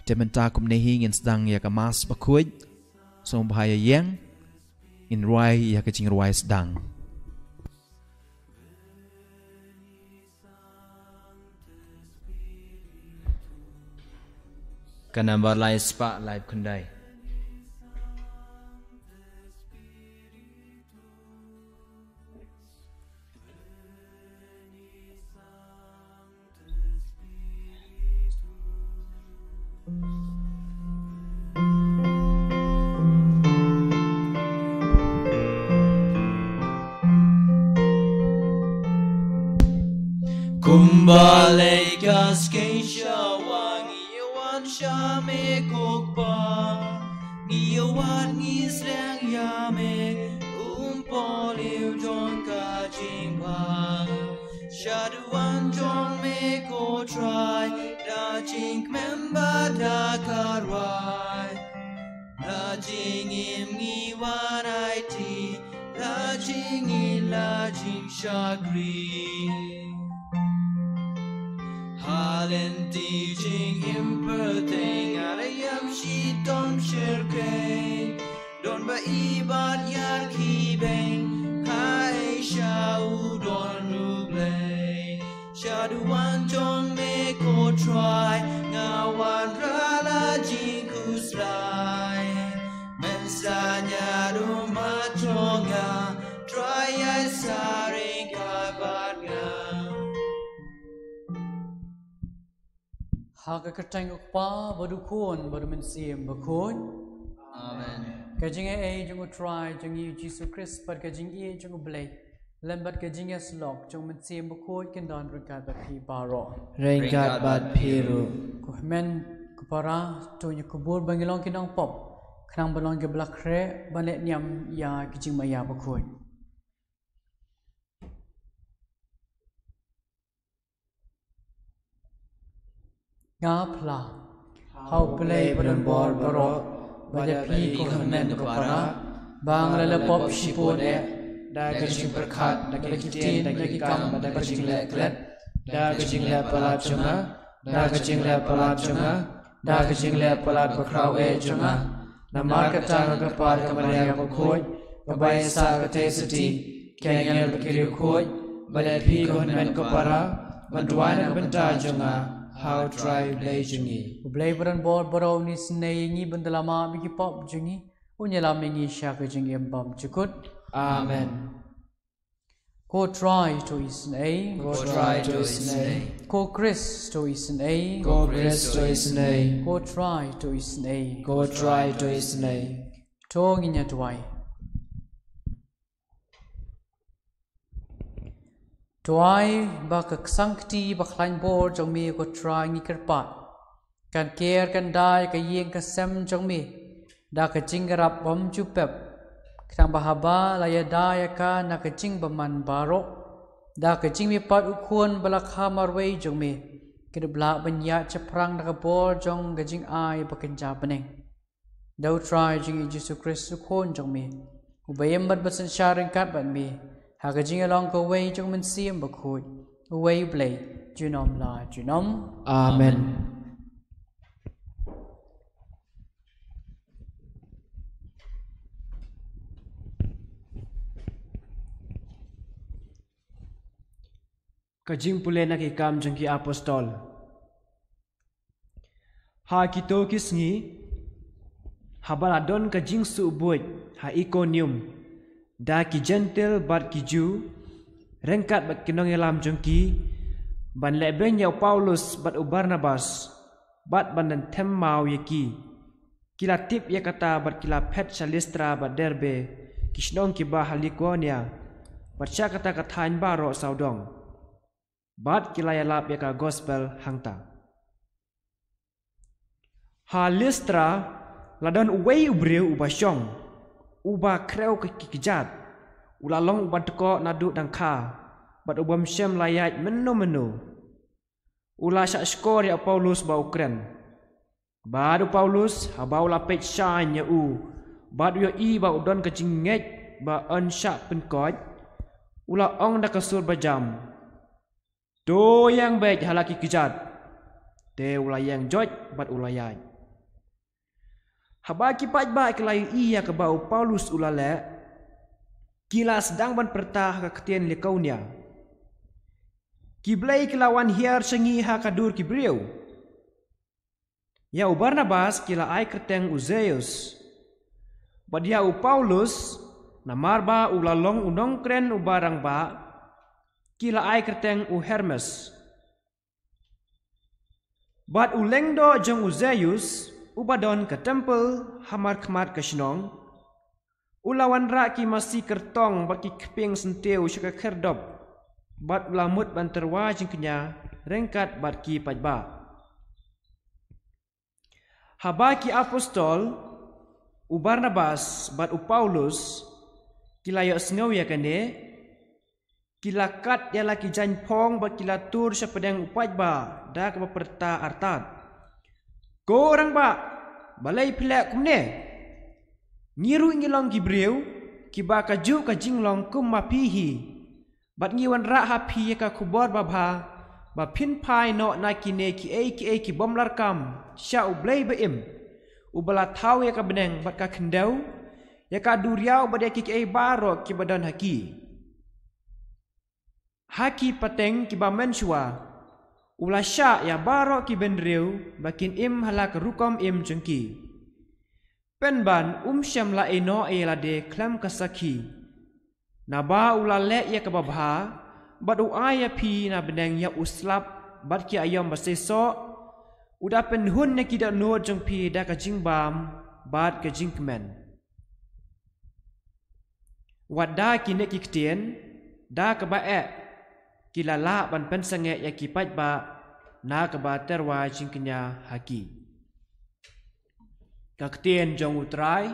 Te mynta kumne hi ngin sdang ïa ka Mass bakhuid. Sngewbha ïa ïeng, ngin rwai ïa ka jingrwai sdang. Ka nambar lai spah lai khyndai. Kumba lei ka skei sha wa ngi wan sha me ko Kpa. Ngi wan ngi sreng ïa me, um pol ïa u don ka jingbha. Shaduwan jong me ko Trai, da jingkmen bad da ka rwai. La jingim ngi wan aiti, la jingïeit la jingshakri. Ha lynti jingim pyrthei nga la ïam shitom shyrkhei. Don ba i bad ïa ki beiñ, ha Asia u don U Blei. Shaduwan jong me ko Trai, nga wanrah la jingkhuslai. Mynstad ïa u mat jong nga, Trai ai sa ryngkat bad nga. Ha ka kyrteng u Kpa bad u Khun bad u Mynsiem Bakhuid. Amen. Ka jingaiei jong u Trai jong ngi u Jisu Khrist bad ka jingïeit jong u Blei lem bad ka jingïasyllok jong u Mynsiem Bakhuid kin don ryngkat bad phi baroh. Ryngkat bad phi ruh. Ko hynmen ko para, to ngin ïakubur ba ngin long ki nongpop, khnang ban long kiba la khreh ban leh niam ïa ki jingmaïa bakhuid. Nga phla ha U Blei ba donbor baroh, bad ïa phi ko hynmen ko para, ba nga la pop shibun eh, da ka jingpyrkhat, da ka ktien, da ki kam, da ka jingleh klet, da ka jingleh palat jong nga, da ka jingleh palat jong nga, da ka jingleh palat bakhraw eh jong nga. Namar kata nga kyrpad ïa ka Maria bakhuid, kaba ïasah ka theisotti, ki angel bad ki riewkhuid, bad ïa phi ko hynmen ko para, ban duwai na ka bynta jong nga ha U Trai U Blei jong ngi. U Blei ba donbor baroh un isynei ïa ngi, ban da la map ïa ki pop jong ngi, un ïalam ïa ngi sha ka jingim bymjukut. Amen. Ko Trai to isynei. Ko Trai to isynei. Ko Khrist to isynei. Ko Khrist to isynei. Ko Trai to isynei. Ko Trai to isynei. To ngin ïa duwai. Duwai ba ka ksangkti ba khlaiñ bor jong me ko Trai ngi kyrpad, kan ker kan da ïa ka ïing ka sem jong me da ka jingïarap bymjukut, khnang ba haba la ïada ïa ka na ka jingbymman baroh, da ka jingmihpat U Khun ba la kha marwei jong me, kin ym lah ban ïaid shaphrang da ka bor jong ka jingai ba kynja bneng. Da U Trai jong ngi U Jisu Khrist U Khun jong me, uba im bad ba synshar ryngkat bad me ha ka jingïalong kawei jong U Mynsiem Bakhuid, uwei U Blei, junom la junom. Amen. Ka jingpule na Ki Kam jong ki Apostol. Ha kito ki sngi, haba la don ka jingsuh buit ha Ikonium da ki Jentil bad ki Jiw, ryngkat bad ki nongïalam jong ki, ban lehbeiñ ïa u Paulus bad u Barnabas, bad ban them maw ïa ki. Ki la tip ïa kata bad ki la phet sha Listra bad Derbe, ki shnong kiba ha Likaonia, bad sha kata ka thaiñ baroh sawdong. Bad ki la ïalap ïa ka gospel hangta. Ha Listra la don uwei u briew uba shong, uba khrew ki kjat, u la long uba dkoh naduh dang kha, bad u bym shym la ïaid mynno mynno. U la shah shkor ïa u Paulus ba u kren. Bad u Paulus, haba u la peit shaiñ ïa u, bad u ïohi ba u don ka jingngeit ba yn shah pynkoit, u la ong da ka sur bajam, "To ïeng beit ha la ki kjat." Te u la ïeng joit bad u la ïaid. Haba ki paidbah ki la ïohi ïa kaba u Paulus u la leh, ki la sdang ban pyrta ha ka ktien Likaonia. Ki blei ki la wan hiar sha ngi ha ka dur ki briew. Ïa u Barnabas ki la ai kyrteng u Zeus. Bad ïa u Paulus, namar ba u la long u nongkren uba rangbah, ki la ai kyrteng u Hermes. Bad u lyngdoh jong u Zeus, uba don ka templ ha markhmat ka shnong, u la wanrah ki masi kyrtong bad ki kpieng syntiew sha ka khyrdop, bad u la mut ban tyrwa jingkñia ryngkat bad ki paidbah. Haba ki apostol, u Barnabas bad u Paulus, ki la ïohsngew ïa kane, ki la kat ïa la ki jaiñ phong bad ki la tur sha pdeng u paidbah da kaba pyrta artat: Ko rangbah, balei phi leh kumne? Ngi ruh ngi long ki briew kiba kajuh ka jinglong kum ma phi hi. Bad ngi wanrah ha phi ïa ka khubor babha ba phin phai noh na kine kiei kiei ki bym lah kam sha U Blei ba im, uba la thaw ïa ka bneng bad ka khyndew, ïa ka duriaw bad ïa kiei kiei baroh kiba don ha ki. Ha ki pateng kiba mynshuwa u la shah ïa baroh ki bynriew ba kin im ha la ka rukom im jong ki. Pynban um shym la ïehnoh ïa lade khlem ka sakhi. Naba u la leh ïa kaba bha, bad u ai ïa phi na bneng ïa u slap bad ki aïom ba seisoh, u da pynhun ïa ki dohnud jong phi da ka jingbam bad ka jingkmen. Wat da kine ki ktien, da kaba eh, ki la lah ban pynsangeh ïa ki paidbah na kaba tyrwa jingkñia ha ki. Ka ktien jong U Trai.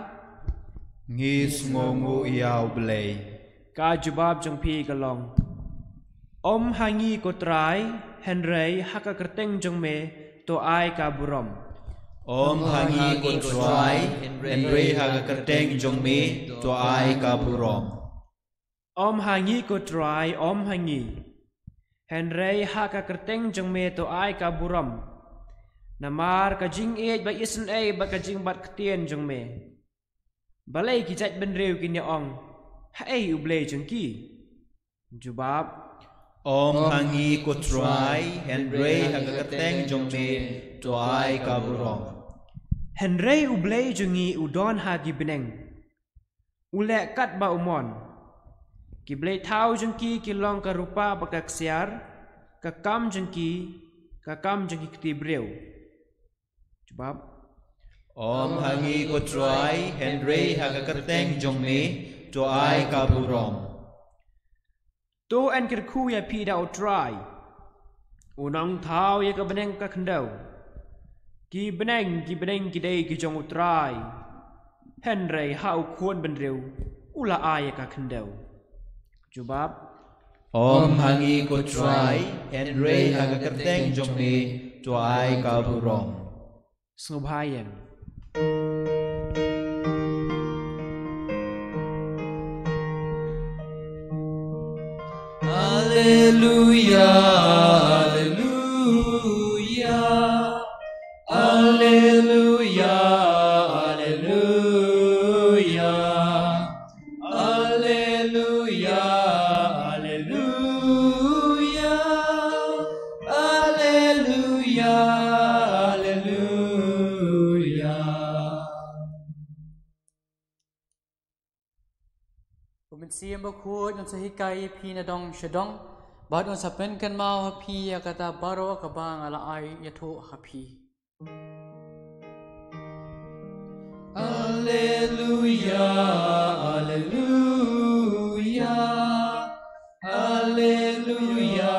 Ngi sngewnguh ïa U Blei. Ka jubab jong phi ka long: Ym ha ngi ko Trai, hynrei ha ka kyrteng jong me to ai ka burom. Ym ha ngi ko Trai, hynrei ha ka kyrteng jong me to ai ka burom. Ym ha ngi ko Trai, ym ha ngi, hynrei ha ka kyrteng jong me to ai ka burom. Namar ka jingïeit ba isynei bad ka jingbat ktien jong me. Balei ki jaid bynriew kin ïa ong, haei U Blei jong ki? Jubab: Ym ha ngi ko Trai, hynrei ha ka kyrteng jong me to ai ka burom. Hynrei U Blei jong ngi u don ha ki bneng, u leh katba u mon. Ki blei thaw jong ki ki long ka rupa bad ka ksiar, ka kam jong ki, ka kam jong ki kti briew. Jubab: Ym ha ngi ko Trai, hynrei ha ka kyrteng jong me to ai ka burom. To yn kyrkhu ïa phi da U Trai, u nongthaw ïa ka bneng ka khyndew. Ki bneng ki bneng ki dei ki jong U Trai, hynrei ha u khun bynriew u la ai ïa ka khyndew. Jubab: Ym ha ngi ko Trai, hynrei ha ka kyrteng jong me to ai ka burom. Sngewbha ïeng. Alleluia, alleluia. Alleluia, alleluia. Alleluia, alleluia. Alleluia, alleluia. U Mynsiem Bakhuid un sa hikai ïa phi na dong sha dong, bad un sa pynkynmaw ha phi ïa kata baroh kaba nga la ai ïathuh ha phi. Alleluia, alleluia. Alleluia,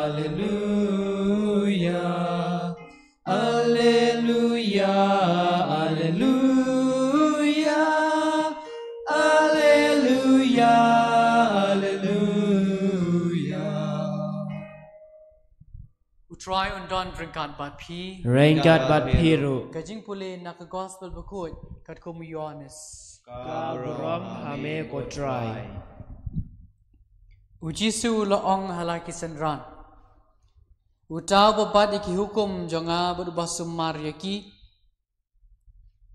alleluia. Alleluia, alleluia. Alleluia, alleluia. U Trai un don ryngkat bad phi. Ryngkat bad phi ruh. Ka jingpule na ka Gospel Bakhuid katkum u Ïoannis. Ka burom ha me ko Trai. U Jisu u la ong ha la ki synran: Uta uba bat ïa ki hukum jong nga bad uba sumar ïa ki,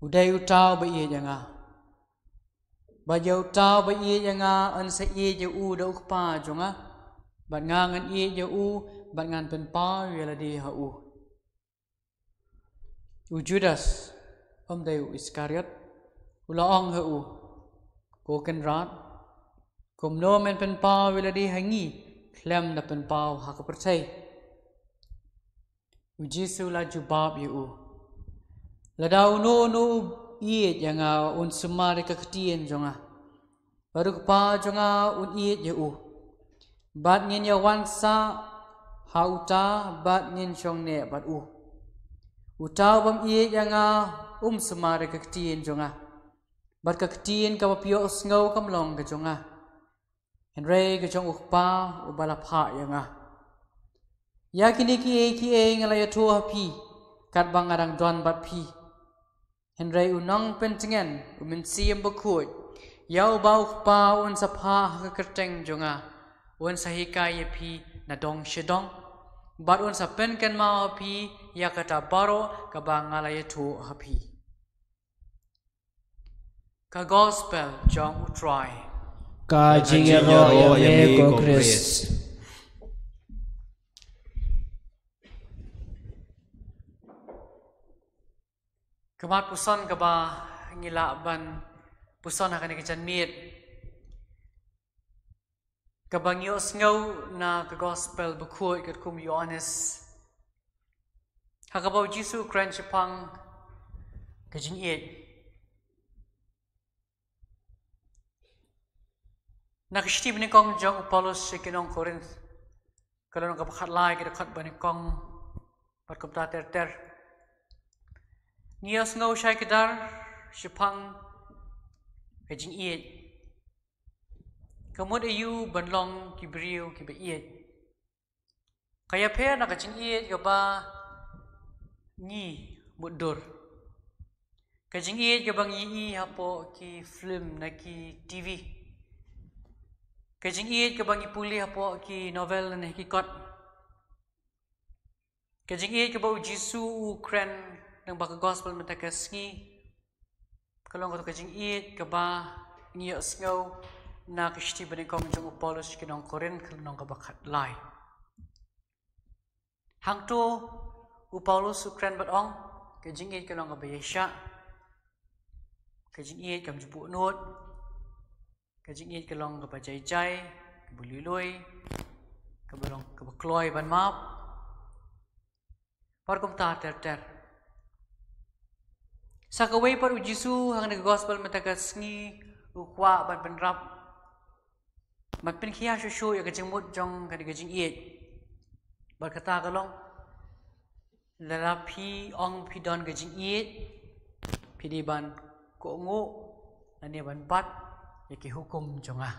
U dei uta uba ïeit ïa nga. Bad ïa uta uba ïeit ïa nga yn sa ïeit ïa u da u Kpa jong nga. Bad nga ngan ïeit ïa u, bad ngan pynpaw ïa lade ha u. U Judas, um dei u Iskariot, u la ong ha u, Ko Kynrad, kumno men pynpaw ïa lade ha ngi, khlem da pynpaw ha ka pyrthei? U Jisu la jubab ïa u, Lada uno uno u ïeit ïa nga un sumar ïa ka ktien jong nga. Bad u Kpa jong nga un ïeit ïa u. Bad ngin ïa wan sah ha uta bad ngin shong neh bad u. Uta u bym ïeit ïa nga um sumar ïa ka ktien jong nga. Bad ka ktien kaba phi ïohsngew kam long ka jong nga. Hynrei ka jong u Kpa uba la phah ïa nga. Ïa kine kiei kiei nga la ïathuh ha phi, katba nga dang don bad phi. Hynrei u nongpyntngen, u Mynsiem Bakhuid, ïa uba u Kpa un sa phah ha ka kyrteng jong nga, un sa hikai ïa phi na dong sha dong, bad un sa pynkynmaw ha phi ïa kata baroh kaba nga la ïathuh ha phi. Ka Gospel jong u Trai. Ka jingïaroh ïa me ko Khrist. Ka mat puson kaba ngi lah ban puson ha kane ka janmiet, kaba ngi ïohsngew na ka Gospel Bakhuid katkum u Ïoannis, ha kaba u Jisu u kren shaphang ka jingïeit. Na ka shithi banyngkong jong u Paulus sha ki nong Korinth, ka lynnong kaba khatlai, ka dkhot banyngkong bad kumta ter ter, ngi ïohsngew shai kdar shaphang ka jingïeit. Ka mut aïu ban long ki briew kiba ïeit? Ka ïapher na ka jingïeit kaba ngi mutdur. Ka jingïeit kaba ngi ïohi hapoh ki film na ki T V. Ka jingïeit kaba ngi pule hapoh ki novel na ki kot. Ka jingïeit kaba u Jisu u kren lyngba ka Gospel mynta ka sngi, ka long kata ka jingïeit kaba ngi ïohsngew na ka shithi banyngkong jong u Paulus sha ki nong Korinth, ka lynnong kaba khatlai. Hangto u Paulus u kren bad ong, ka jingïeit ka long kaba ïaishah, ka jingïeit kam ju buh nud, ka jingïeit ka long kaba jai jai, kaba lui lui, kaba long kaba kloi ban map, bad kumta ter ter. Sa kawei pat u Jisu hangne ka Gospel mynta ka sngi u kwah ban pynrap, ban pynkhia shuh shuh ïa ka jingmut jong kane ka jingïeit. Bad kata ka long, lada phi ong phi don ka jingïeit, phi dei ban kohnguh lane ban bat ïa ki hukum jong nga.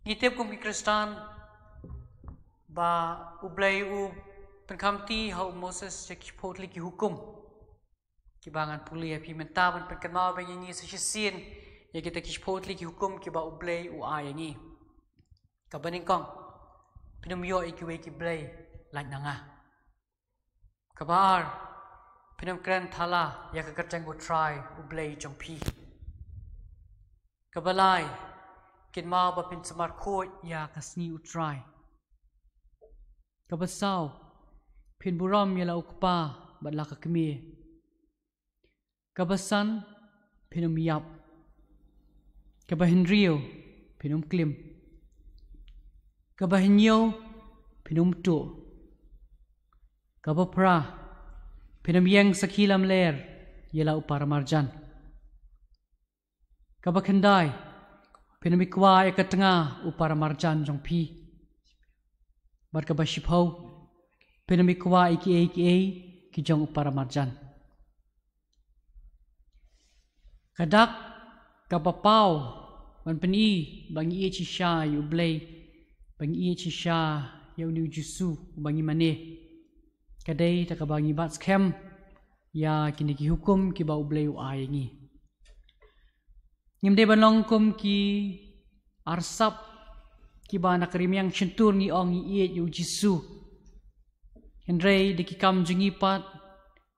Ngi tip kum ki Khristan ba U Blei u pynkhamti ha u Moses ïa ki shiphew tylli ki hukum kiba ngan pule ïa phi mynta ban pynkynmaw biang ïa ngi sa shisien ïa kita ki shiphew tylli ki hukum kiba U Blei u ai ïa ngi. Kaba nyngkong, phin ym ïoh ïa kiwei ki blei lait na nga. Kaba ar, phin ym kren thala ïa ka kyrteng U Trai U Blei jong phi. Kaba lai, kynmaw ba phin sumar khuid ïa ka sngi U Trai. Kaba saw, phin burom ïa la u kpa bad la ka kmie. Kaba san, phin ym ïap. Kaba hynriew, phin ym klim. Kaba hynñiew, phin ym tuh. Kaba phra, phin ym ïeng sakhi lamler ïa la u paramarjan. Kaba khyndai, phin ym ïa kwah ïa ka tnga u paramarjan jong phi. Bad kaba shiphew, phin ym ïa kwah ïa kiei kiei ki jong u paramarjan. Ka dak kaba paw ban pyni ba ngi ïeit shisha ïa U Blei, ba ngi ïeit shisha ïa une U Jisu uba ngi mane, ka dei da kaba ngi bat skhem ïa kine ki hukum kiba U Blei u ai ïa ngi. Ngim dei ban long kum ki arsap kiba na ka rimiang shyntur ngi ong ngi ïeit ïa U Jisu, hynrei da ki kam jong ngi pat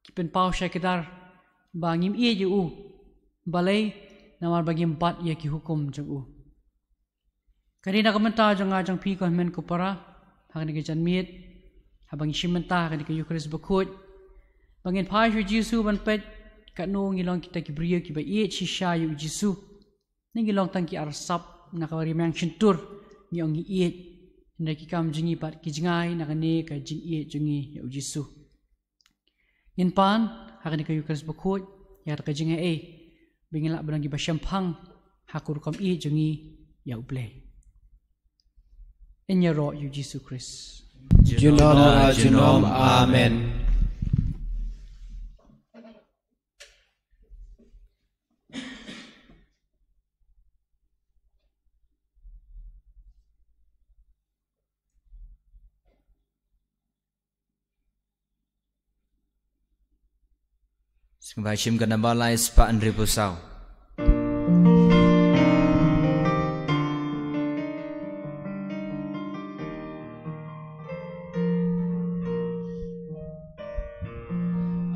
ki pynpaw shai kdar ba ngim ïeit ïa u. Balei? Namar ba ngim bat ïa ki hukum jong u. Ka dei na ka bynta jong nga jong phi ko hynmen ko para, ha kane ka janmiet, haba ngi shim bynta ha kane ka Ïukharist bakhuid, ba ngin phai sha u Jisu ban peit katno ngi long kita ki briew kiba ïeit shisha ïa u Jisu. Ne ngi long tang ki arsap na ka ri Meng Shyntur, ngi ong ngi ïeit, hynrei ki kam jong ngi pat ki jngai na kane ka jingïeit jong ngi ïa u Jisu. Ngin pan ha kane ka Ïukharist bakhuid ïa ka jingaiei ba ngin lah ban long kiba shemphang ha ka rukom ïeit jong ngi ïa u Blei. Yn ïaroh ïa u Jisu Khrist. Junom la junom. Amen. Sngewbha shim ka namba lai spah hynriewphew saw.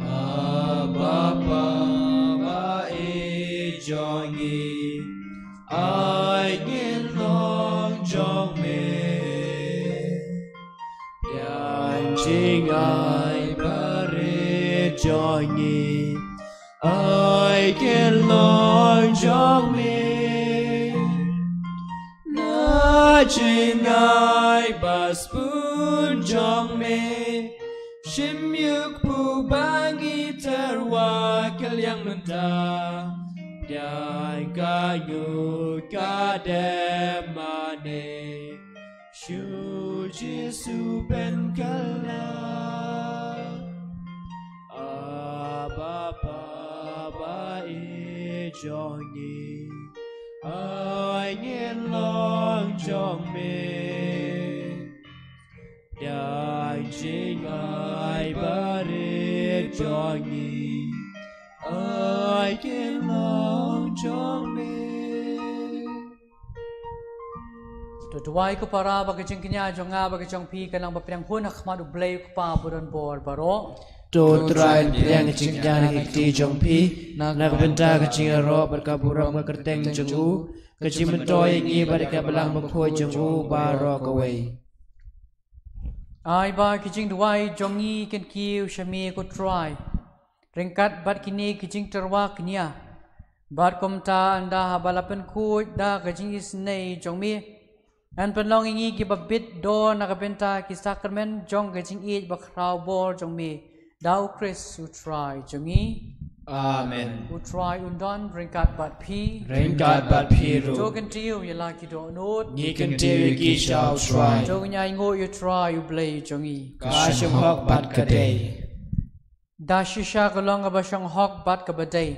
Abba Father, ba ïeit jong ngi, ai kin long jong me. Ïa ka jingai barit jong ngi, ai kin long jong me. Na jingai ba sbun jong me, shim ïa u kpu ba ngi tyrwa ka liang mynta. Ïa ka ngi ka dem mane. Shu Jisu pynkylla. Abba Father, ba ïeit jong ngi, ai kin long jong me. Ïa ka jingai barit jong ngi, ai kin long jong me. To duwai ko para ba ka jingkñia jong nga bad ka jong phi kan long ba pdiang hun ha khmat U Blei U Kpa badonbor baroh. To Trai pdiang ka jingkñia ha ka kti jong phi na ka bynta ka jingïaroh bad ka burom ka kyrteng jong u, ka jingmyntoi ïa ngi bad ka balang bakhuid jong u baroh kawei. Ai ba ki jingduwai jong ngi kin kiew sha me ko Trai ryngkat bad kine ki jingtyrwa kñia. Bad kumta ynda haba la pynkhuid da ka jingisynei jong me, yn pynlong ïa ngi kiba bit dor na ka bynta ki sakramen jong ka jingïeit bakhraw bor jong me, da U Khrist U Trai jong ngi. Amen. U Trai un don ryngkat bad phi. Ryngkat bad phi ruh. To kyntiew ïa la ki dohnud. Ngi kyntiew ïa ki sha U Trai. To ngin ainguh ïa U Trai U Blei jong ngi. Ka shonghok bad ka dei. Da shisha ka long kaba shonghok bad kaba dei.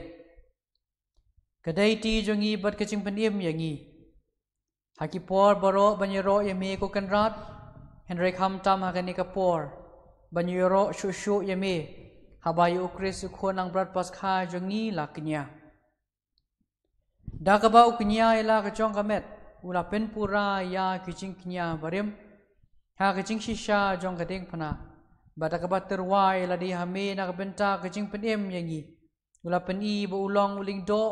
Ka dei kti jong ngi bad ka jingpynim ïa ngi ha ki por baroh ban ïaroh ïa me ko Kynrad, hynrei khamtam ha kane ka por ban ïaroh shuh shuh ïa me haba ïa U Khrist U Khun Langbrot Paskha jong ngi la kñia. Da kaba u kñia ïa la ka jong ka met, u la pynpura ïa ki jingkñia barim ha ka jingshisha jong ka diengphna. Bad da kaba tyrwa ïa lade ha me na ka bynta ka jingpynim ïa ngi, u la pyni ba u long u lyngdoh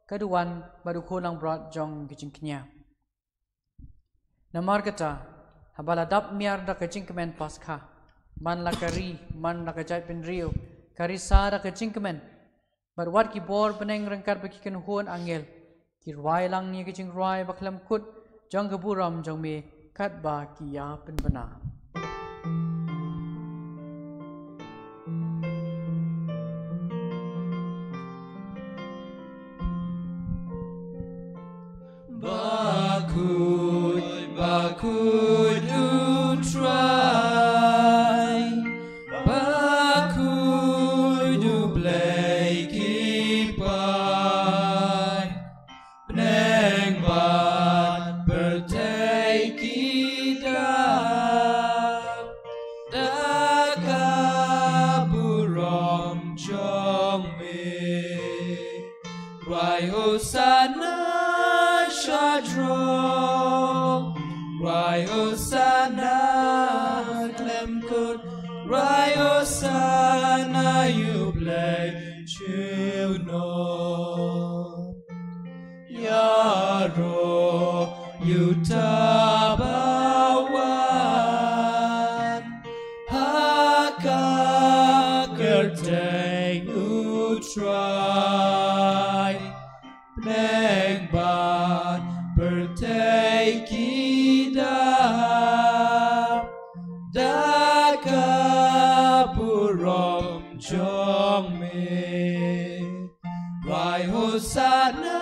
ka duwan bad U Khun Langbrot jong ki jingkñia. Namar kata, haba la dap miar da ka jingkmen Paskha, man la ka ri, man la ka jaitbynriew, ka risa da ka jingkmen, bad wat ki bor bneng ryngkat bad ki kynhun angel ki rwai lang ïa ka jingrwai bakhlem kut jong ka burom jong me katba ki ïa pynbna. Bakhuid, bakhuid U Trai, bakhuid U Blei ki paid, bneng bad pyrthei ki dap da ka burom jong me. Rwai Hosanna shadro, rwai Hosanna khlem kut, rwai Hosanna ïa u Blei junom. Ïaroh ïa uta ba wan ha ka kyrteng u Trai. Bneng bad pyrthei ki dap da ka burom jong me. Rwai Hosanna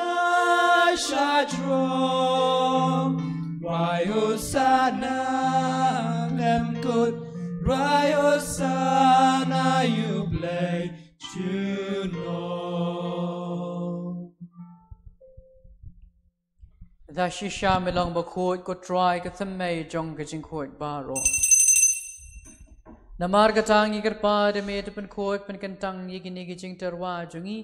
sha jrong, rwai Hosanna lem kut, rwai Hosanna ïa u Blei junom. Da shisha me long bakhuid ko Trai, ka thymmei jong ka jingkhuid baroh. Namar kata ngi kyrpad ïa me, to pynkhuid pynkyntang ïa kine ki jingtyrwa jong ngi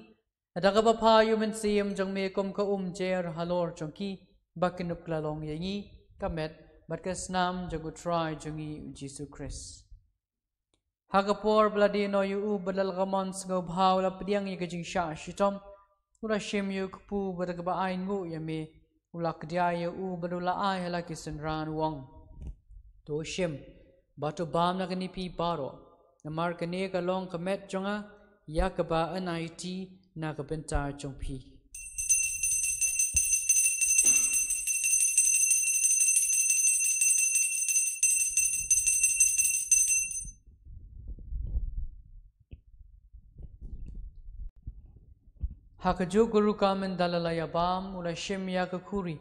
da kaba phah ïa u Mynsiem jong me kum ka umjer halor jong ki, ba kin ïakynduh ïa ngi, ka met bad ka snam jong u Trai jong ngi u Jisu Khrist. Ha ka por ba la die noh ïa u bad la ka mon sngewbha, u la pdiang ïa ka jingshah shitom, u la shim ïa u kpu bad da kaba ainguh ïa me, u la kdiah ïa u bad u la ai ha la ki synran u ong: To shim bad to bam na kane phi baroh, namar kane ka long ka met jong nga, ïa kaba yn aiti na ka bynta jong phi. Ha kajuh ka rukom ynda la ïa bam, u la shim ïa ka khuri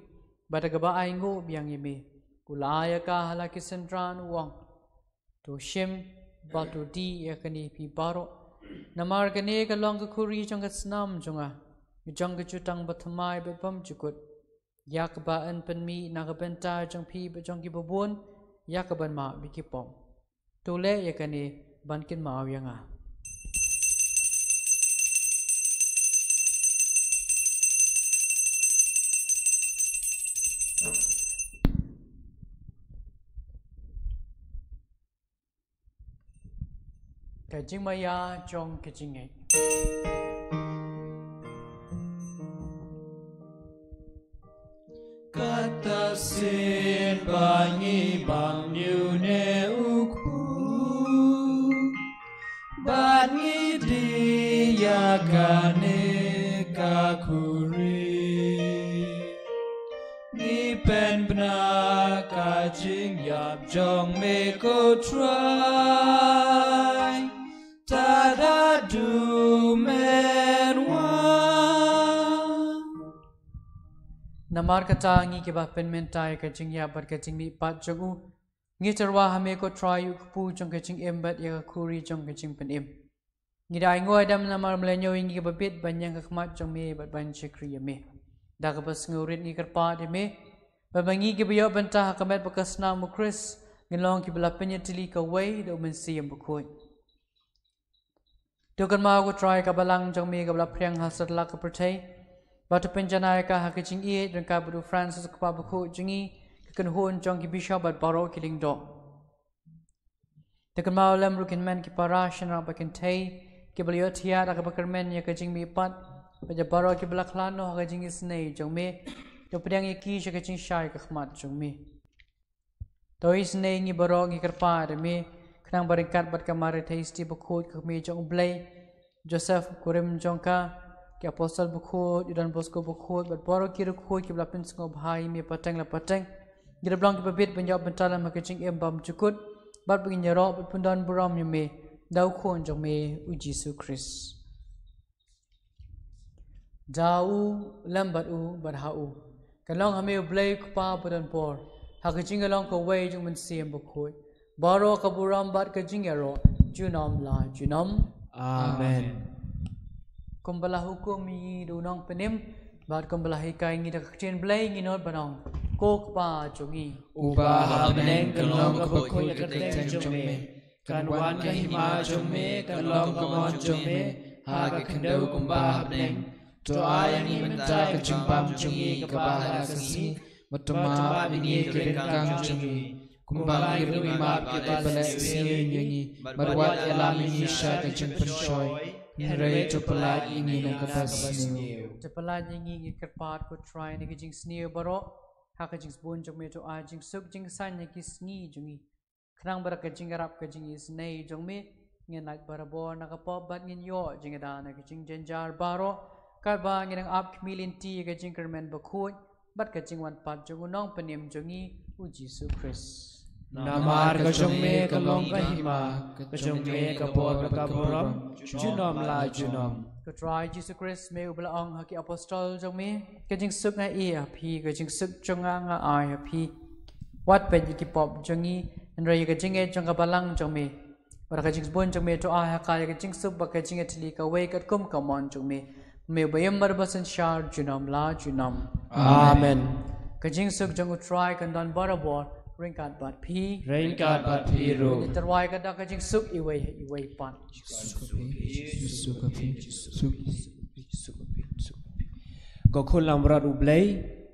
bad da kaba ainguh biang ïa me, u la ai ïa ka ha la ki synran u ong: To shim bad to dih ïa kane phi baroh, namar kane ka long ka khuri jong ka snam jong nga, jong ka jutang bathymmai bad bymjukut, ïa kaba yn pynmih na ka bynta jong phi bad jong kiba bun, ïa kaban map ïa ki pop. To leh ïa kane ban kynmaw ïa nga. Ka jingmaïa jong ka jingngeit. Kata shisien ba ngi bam ïa une u kpu bad ngi dih ïa kane ka khuri, ngi pynbna ka jingïap jong me ko Trai, tad haduh men wan. Namar kata ngi kiba pynmynta ïa ka jingïap bad ka jingmihpat jong u, ngi tyrwa ha me ko Trai ïa u kpu jong ka jingim bad ïa ka khuri jong ka jingpynim. Ngi da ainguh aidam namar me la ñiew ïa ngi kiba bit ban ïeng ha khmat jong me bad ban shakri ïa me. Da kaba sngewrit ngi kyrpad ïa me ba ma ngi kiba ïoh bynta ha ka met bad ka snam u Khrist ngin long kiba la pynïatylli kawei da u Mynsiem Bakhuid. To kynmaw ko Trai ka balang jong me kaba la phriang ha satlak ka pyrthei, bad to pynjanai ïa ka ha ka jingïeit ryngkat bad u Francis u kpa bakhuid jong ngi, ka kynhun jong ki bishop bad baroh ki lyngdoh. To kynmaw lem ruh ki hynmen ki para shynrang bad kynthei kiba la ïohthiah da kaba kyrmen ïa ka jingmihpat, bad ïa baroh kiba la khlad noh ha ka jingisynei jong me. To pdiang ïa ki sha ka jingshai ka khmat jong me. To isynei ngi baroh ngi kyrpad ïa me, khnang ba ryngkat bad ka Maria Theisotti bakhuid ka kmie jong u Blei, Joseph kurim jong ka, ki apostol bakhuid, u Don Bosco bakhuid, bad baroh ki riewkhuid kiba la pynsngewbha ïa me pateng la pateng, ngi da long kiba bit ban ïoh bynta lem ha ka jingim bymjukut, bad ba ngin ïaroh bad pyndonburom ïa me da u Khun jong me u Jisu Khrist. Da u, lem bad u, bad ha u, kan long ha me u Blei u Kpa badonbor, ha ka jingïalong kawei jong u Mynsiem Bakhuid, baroh ka burom bad ka jingïaroh junom la junom. Amen. Kumba la hukum ïa ngi da u Nongpynim, bad kumba la hikai ïa ngi da ka ktien Blei, ngin nud ban ong: Ko Kpa jong ngi uba ha bneng, kan long kaba khuid ka kyrteng jong me. Kan wan ka hima jong me, kan long ka mon jong me ha ka khyndew kumba ha bneng. To ai ïa ngi mynta ka jingbam jong ngi kaba ha ka sngi, bad to map ïa ngi ki ryngkang jong ngi, Kumba ngi ruh ngi map ïa kiba leh sniew ïa ngi, bad wat ïalam ïa ngi sha ka jingpynshoi, hynrei to pyllait ïa ngi na kaba sniew. To pyllait ïa ngi, ngi kyrpad ko Trai, na ka jingsniew baroh, ha ka jingsbun jong me to ai jingsuk jingsaiñ ïa ki sngi jong ngi. Khnang ba da ka jingïarap ka jingisynei jong me, ngin lait barabor na ka pop bad ngin ïoh jingïada na ka jingjynjar baroh, katba ngi dang ap khmih lynti ïa ka jingkyrmen bakhuid bad ka jingwan pat jong u Nongpynim jong ngi, u Jisu Khrist. Namar ka jong me ka long ka hima, ka jong me ka bor bad ka burom, junom la junom. Ko Trai Jisu Khrist, me uba la ong ha ki apostol jong me, ka jingsuk nga ai ha phi, ka jingsuk jong nga nga ai ha phi. Wat peit ïa ki pop jong ngi, hynrei ïa ka jingngeit jong ka balang jong me. Bad da ka jingsbun jong me to ai ha ka ïa ka jingsuk bad ka jingïatylli kawei katkum ka mon jong me. Me uba im bad uba synshar junom la junom. Amen. Ka jingsuk jong u Trai kan don barabor ryngkat bad phi. Ryngkat bad phi ruh. Ngin ïa tyrwa ïa ka da ka jingsuk iwei iwei pat. Ko Khun Langbrot U Blei,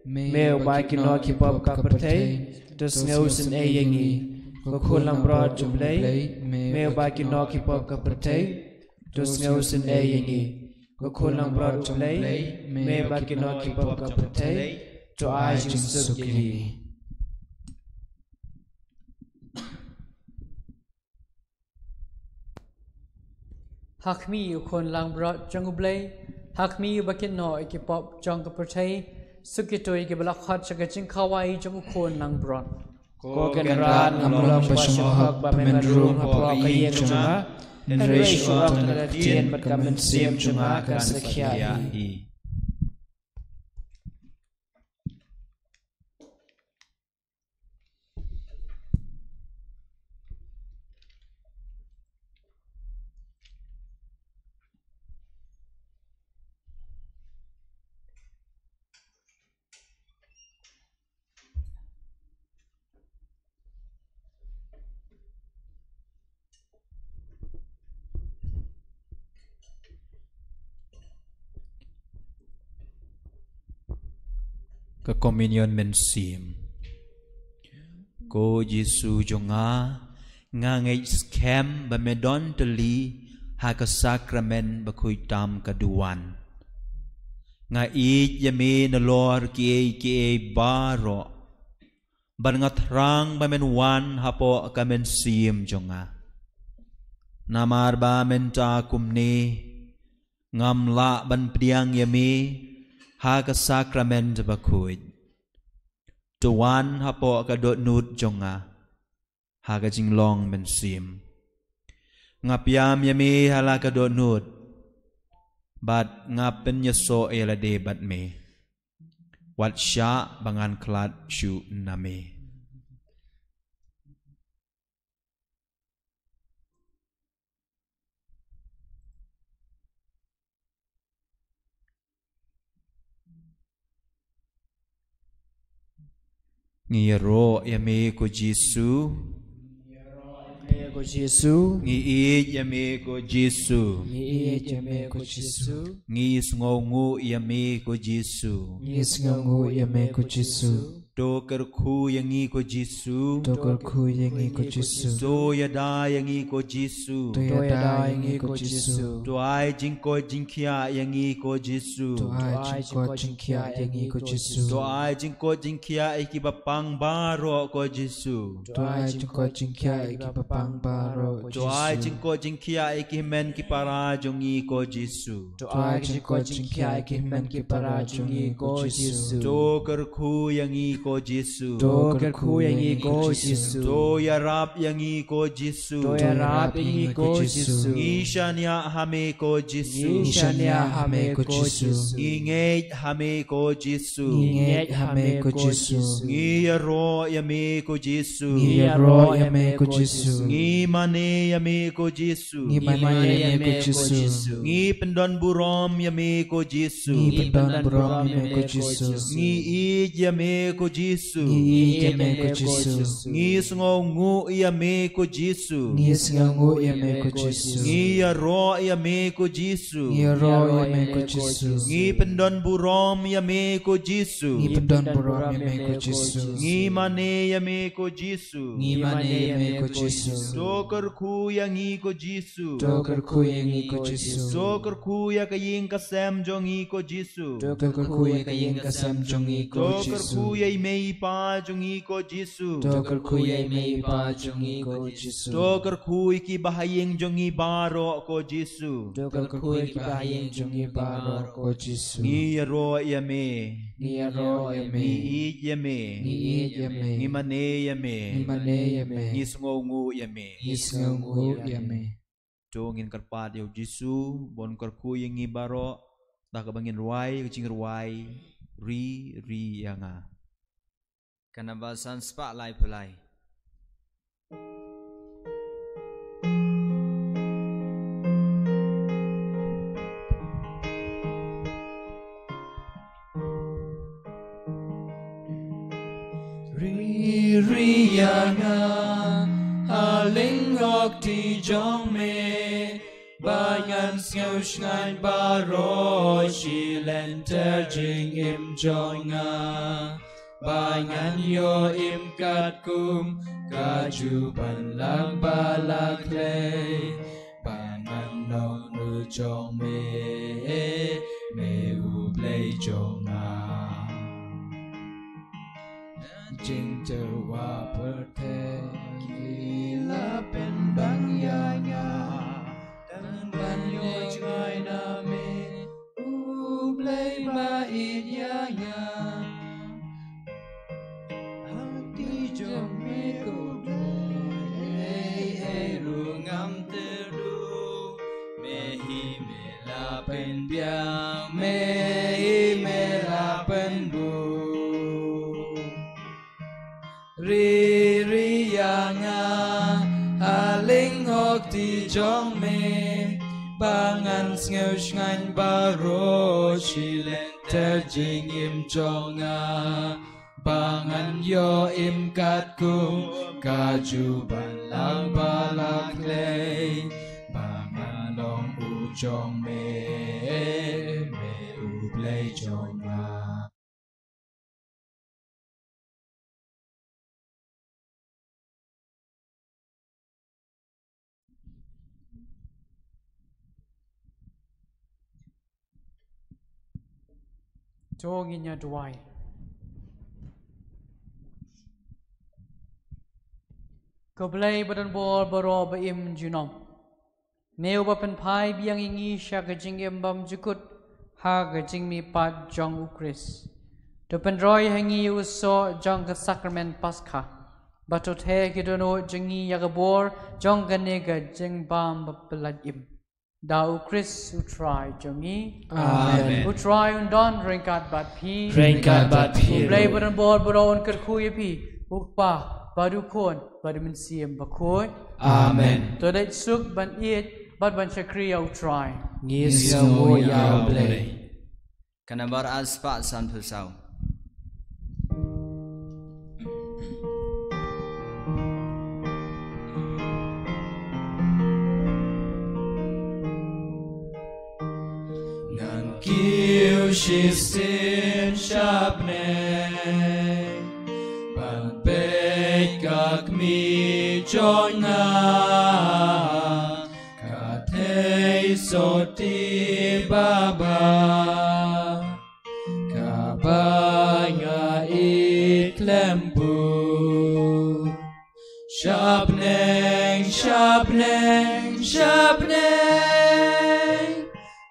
me uba ai kynnoh ki pop ka pyrthei, to sngew sngewsynei ïa ngi. Ko Khun Langbrot U Blei, me uba ai kynnoh ki pop ka pyrthei, to sngew sngewsynei ïa ngi. Ko Khun Langbrot U Blei, me uba ai kynnoh ki pop ka pyrthei, to ai jingsuk ïa ngi. Ha khmih ïa u Khun Langbrot jong U Blei, ha khmih ïa uba kynnoh ïa ki pop jong ka pyrthei, suk ïa uto ïa kiba la khot sha ka jingkhawai jong u Khun Langbrot. Ko Kynrad, ngam long ba sngewhok ba men rung hapoh ka ïing jong nga, hynrei shu ong ka ktien bad ka mynsiem jong nga kan sa khia hi. Ka Komunion Mynsiem. Ko Jisu jong nga, nga ngeit skhem ba me don tylli ha ka sakramen bakhuid tam ka duwan. Nga ïeit ïa me nalor kiei kiei baroh. Bad nga thrang ba men wan hapoh ka mynsiem jong nga. Namar ba mynta kumne ngam lah ban pdiang ïa me ha ka sakramen bakhuid. To wan hapoh ka dohnud jong nga ha ka jinglong mynsiem. Nga pdiang ïa me ha la ka dohnud, bad nga pynïasoh ïa lade bad me. Wat shah ba ngan khlad shuh na me. Ngi ïaroh ïa me ko Jisu. Ko Jisu. Ngi ïeit ïa me ko Jisu. Ngi ïeit ïa me ko Jisu. Ngi sngewnguh ïa me ko Jisu. Ngi sngewnguh ïa me ko Jisu. To kyrkhu ïa ngi ko Jisu. To kyrkhu ïa ngi ko Jisu. To ïada ïa ngi ko Jisu. To ïada ïa ngi ko Jisu. To ai jingkoit jingkhiah ïa ngi ko Jisu. To ai jingkoit jingkhiah ïa ngi ko Jisu. To ai jingkoit jingkhiah ïa kiba pang baroh ko Jisu. To ai jingkoit jingkhiah ïa kiba pang baroh ko Jisu. To ai jingkoit jingkhiah ïa ki hynmen ki para jong ngi ko Jisu. To ai jingkoit jingkhiah ïa ki hynmen ki para jong ngi ko Jisu. To kyrkhu ïa ngi ko Jisu. To kyrkhu ïa ngi ko Jisu. To ïarap ïa ngi ko Jisu. To ïarap ïa ngi ko Jisu. Ngi shaniah ha me ko Jisu. Ngi shaniah ha me ko Jisu. Ngi ngeit ha me ko Jisu. Ngi ngeit ha me ko Jisu. Ngi ïaroh ïa me ko Jisu. Ngi ïaroh ïa me ko Jisu. Ngi mane ïa me ko Jisu. Ngi mane ïa me ko Jisu. Ngi pyndon burom ïa me ko Jisu. Ngi pyndon burom ïa me ko Jisu. Ngi ïeit ïa me ko Jisu. Ngi ïeit ïa me ko Jisu. Ngi sngewnguh ïa me ko Jisu. Ngi sngewnguh ïa me ko Jisu. Ngi ïaroh ïa me ko Jisu. Ngi ïaroh ïa me ko Jisu. Ngi pyndon burom ïa me ko Jisu. Ngi pyndon burom ïa me ko Jisu. Ngi mane ïa me ko Jisu. Ngi mane ïa me ko Jisu. To kyrkhu ïa ngi ko Jisu. To kyrkhu ïa ngi ko Jisu. To kyrkhu ïa ka ïing ka sem jong ngi ko Jisu. To kyrkhu ïa ka ïing ka sem jong ngi ko Jisu. To kyrkhu ïa i mei i pa jong ngi ko Jisu. To kyrkhu ïa i mei i pa jong ngi ko Jisu. To kyrkhu ïa ki bahaïing jong ngi baroh ko Jisu. To kyrkhu ïa ki bahaïing jong ngi baroh ko Jisu. Ngi ïaroh ïa me. Ngi ïaroh ïa me. Ngi ïeit ïa me. Ngi ïeit ïa me. Ngi mane ïa me. Ngi mane ïa me. Ngi sngewnguh ïa me. Ngi sngewnguh ïa me. To ngin kyrpad ïa u Jisu, ban kyrkhu ïa ngi baroh, da kaba ngin rwai, ka jingrwai, Ri, ri ïa nga. Ka namba san spah laiphew lai. Ri, ri ïa nga, ha lyngngoh kti jong me, ba ngan sngew shngaiñ baroh shi lynter jingim jong nga. Ba ngan ïoh im katkum ka Jew ban lang ba la khlei. Ba ngan long u jong me, me u Blei jong nga. Jingtyrwa pyrthei ki la pynbang ïa nga. Tang ban ïoh jngai na me, u Blei ba ïeit ïa nga. Ha kti jong me ko Blei, ei, ei ruh ngam tyrdu. Me hi me la pynbiang, me hi me la pynbun. Ri, ri ïa nga, ha lyngngoh kti jong me, ba ngan sngew shngaiñ baroh shi lynter jingim jong nga. Ba ngan ïoh im katkum ka Jew ban lang ba la khlei. Ba ngan long u jong me, me u Blei jong nga. To ngin ïa duwai. Ko Blei ba don bor baroh ba im junom. Me uba pynphai biang ïa ngi sha ka jingim bymjukut ha ka jingmihpat jong u Khrist. To pynroi ha ngi u soh jong ka sakramen Paskha. Ba to theh ki dohnud jong ngi ïa ka bor jong kane ka jingbam bapyllait im. Da u Khrist u Trai jong ngi. Amen. U Trai un don ryngkat bad phi. Ryngkat bad phi. U Blei ba don bor baroh un kyrkhu ïa phi. U Kpa bad u Khun bad u Mynsiem Bakhuid. Amen. To leit suk ban ïeit bad ban shakri ïa u Trai. Ngi sngewnguh ïa u Blei. Ka nambar ar spah sanphew saw. Ngan kiew shisien sha bneng ban peit ka kmie jong nga. Ka thei sotti baba, kaba nga ïeit khlem pud. Sha bneng, sha bneng, sha bneng,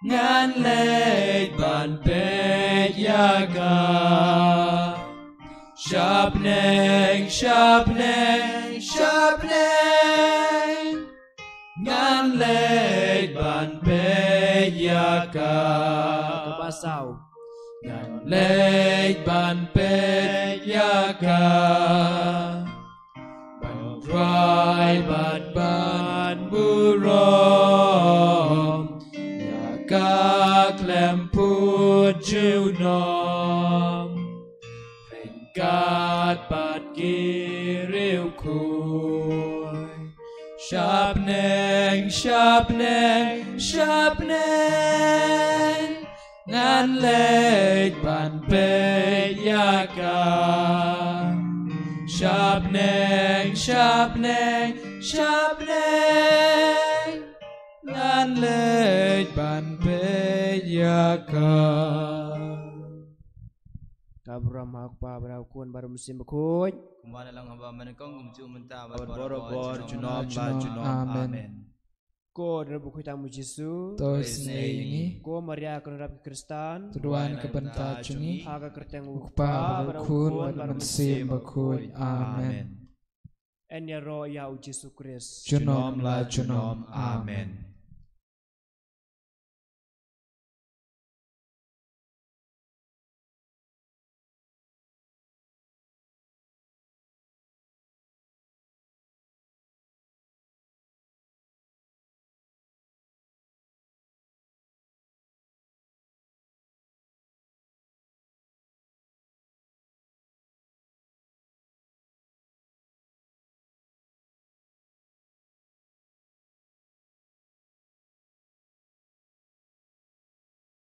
ngan leit ban peit ïa ka. Sha bneng, sha bneng, sha bneng, ngan leit ban peit ïa ka. Kaba saw. Ngan leit ban peit ïa ka. Ban rwai bad ban burom ïa ka khlem pud junom. Ryngkat Khuid. Sha bneng, sha bneng, sha bneng, ngan leit ban peit ïa ka. Sha bneng, sha bneng, sha bneng, ngan leit ban peit ïa ka. Ka burom ha u Kpa bad ha u Khun bad ha u Mynsiem Bakhuid. Kumba la long haba mynnyngkong, kumjuh mynta bad barabor, junom la junom. Amen. Ko Dra Bakhuid Tam U Jisu, to isynei ïa ngi. Ko Maria ka nongrap ki Khristan, to duwai na ka bynta jong ngi. Ha ka kyrteng u Kpa bad u Khun bad u Mynsiem Bakhuid. Amen. Yn ïaroh ïa U Jisu Khrist. Junom la junom. Amen.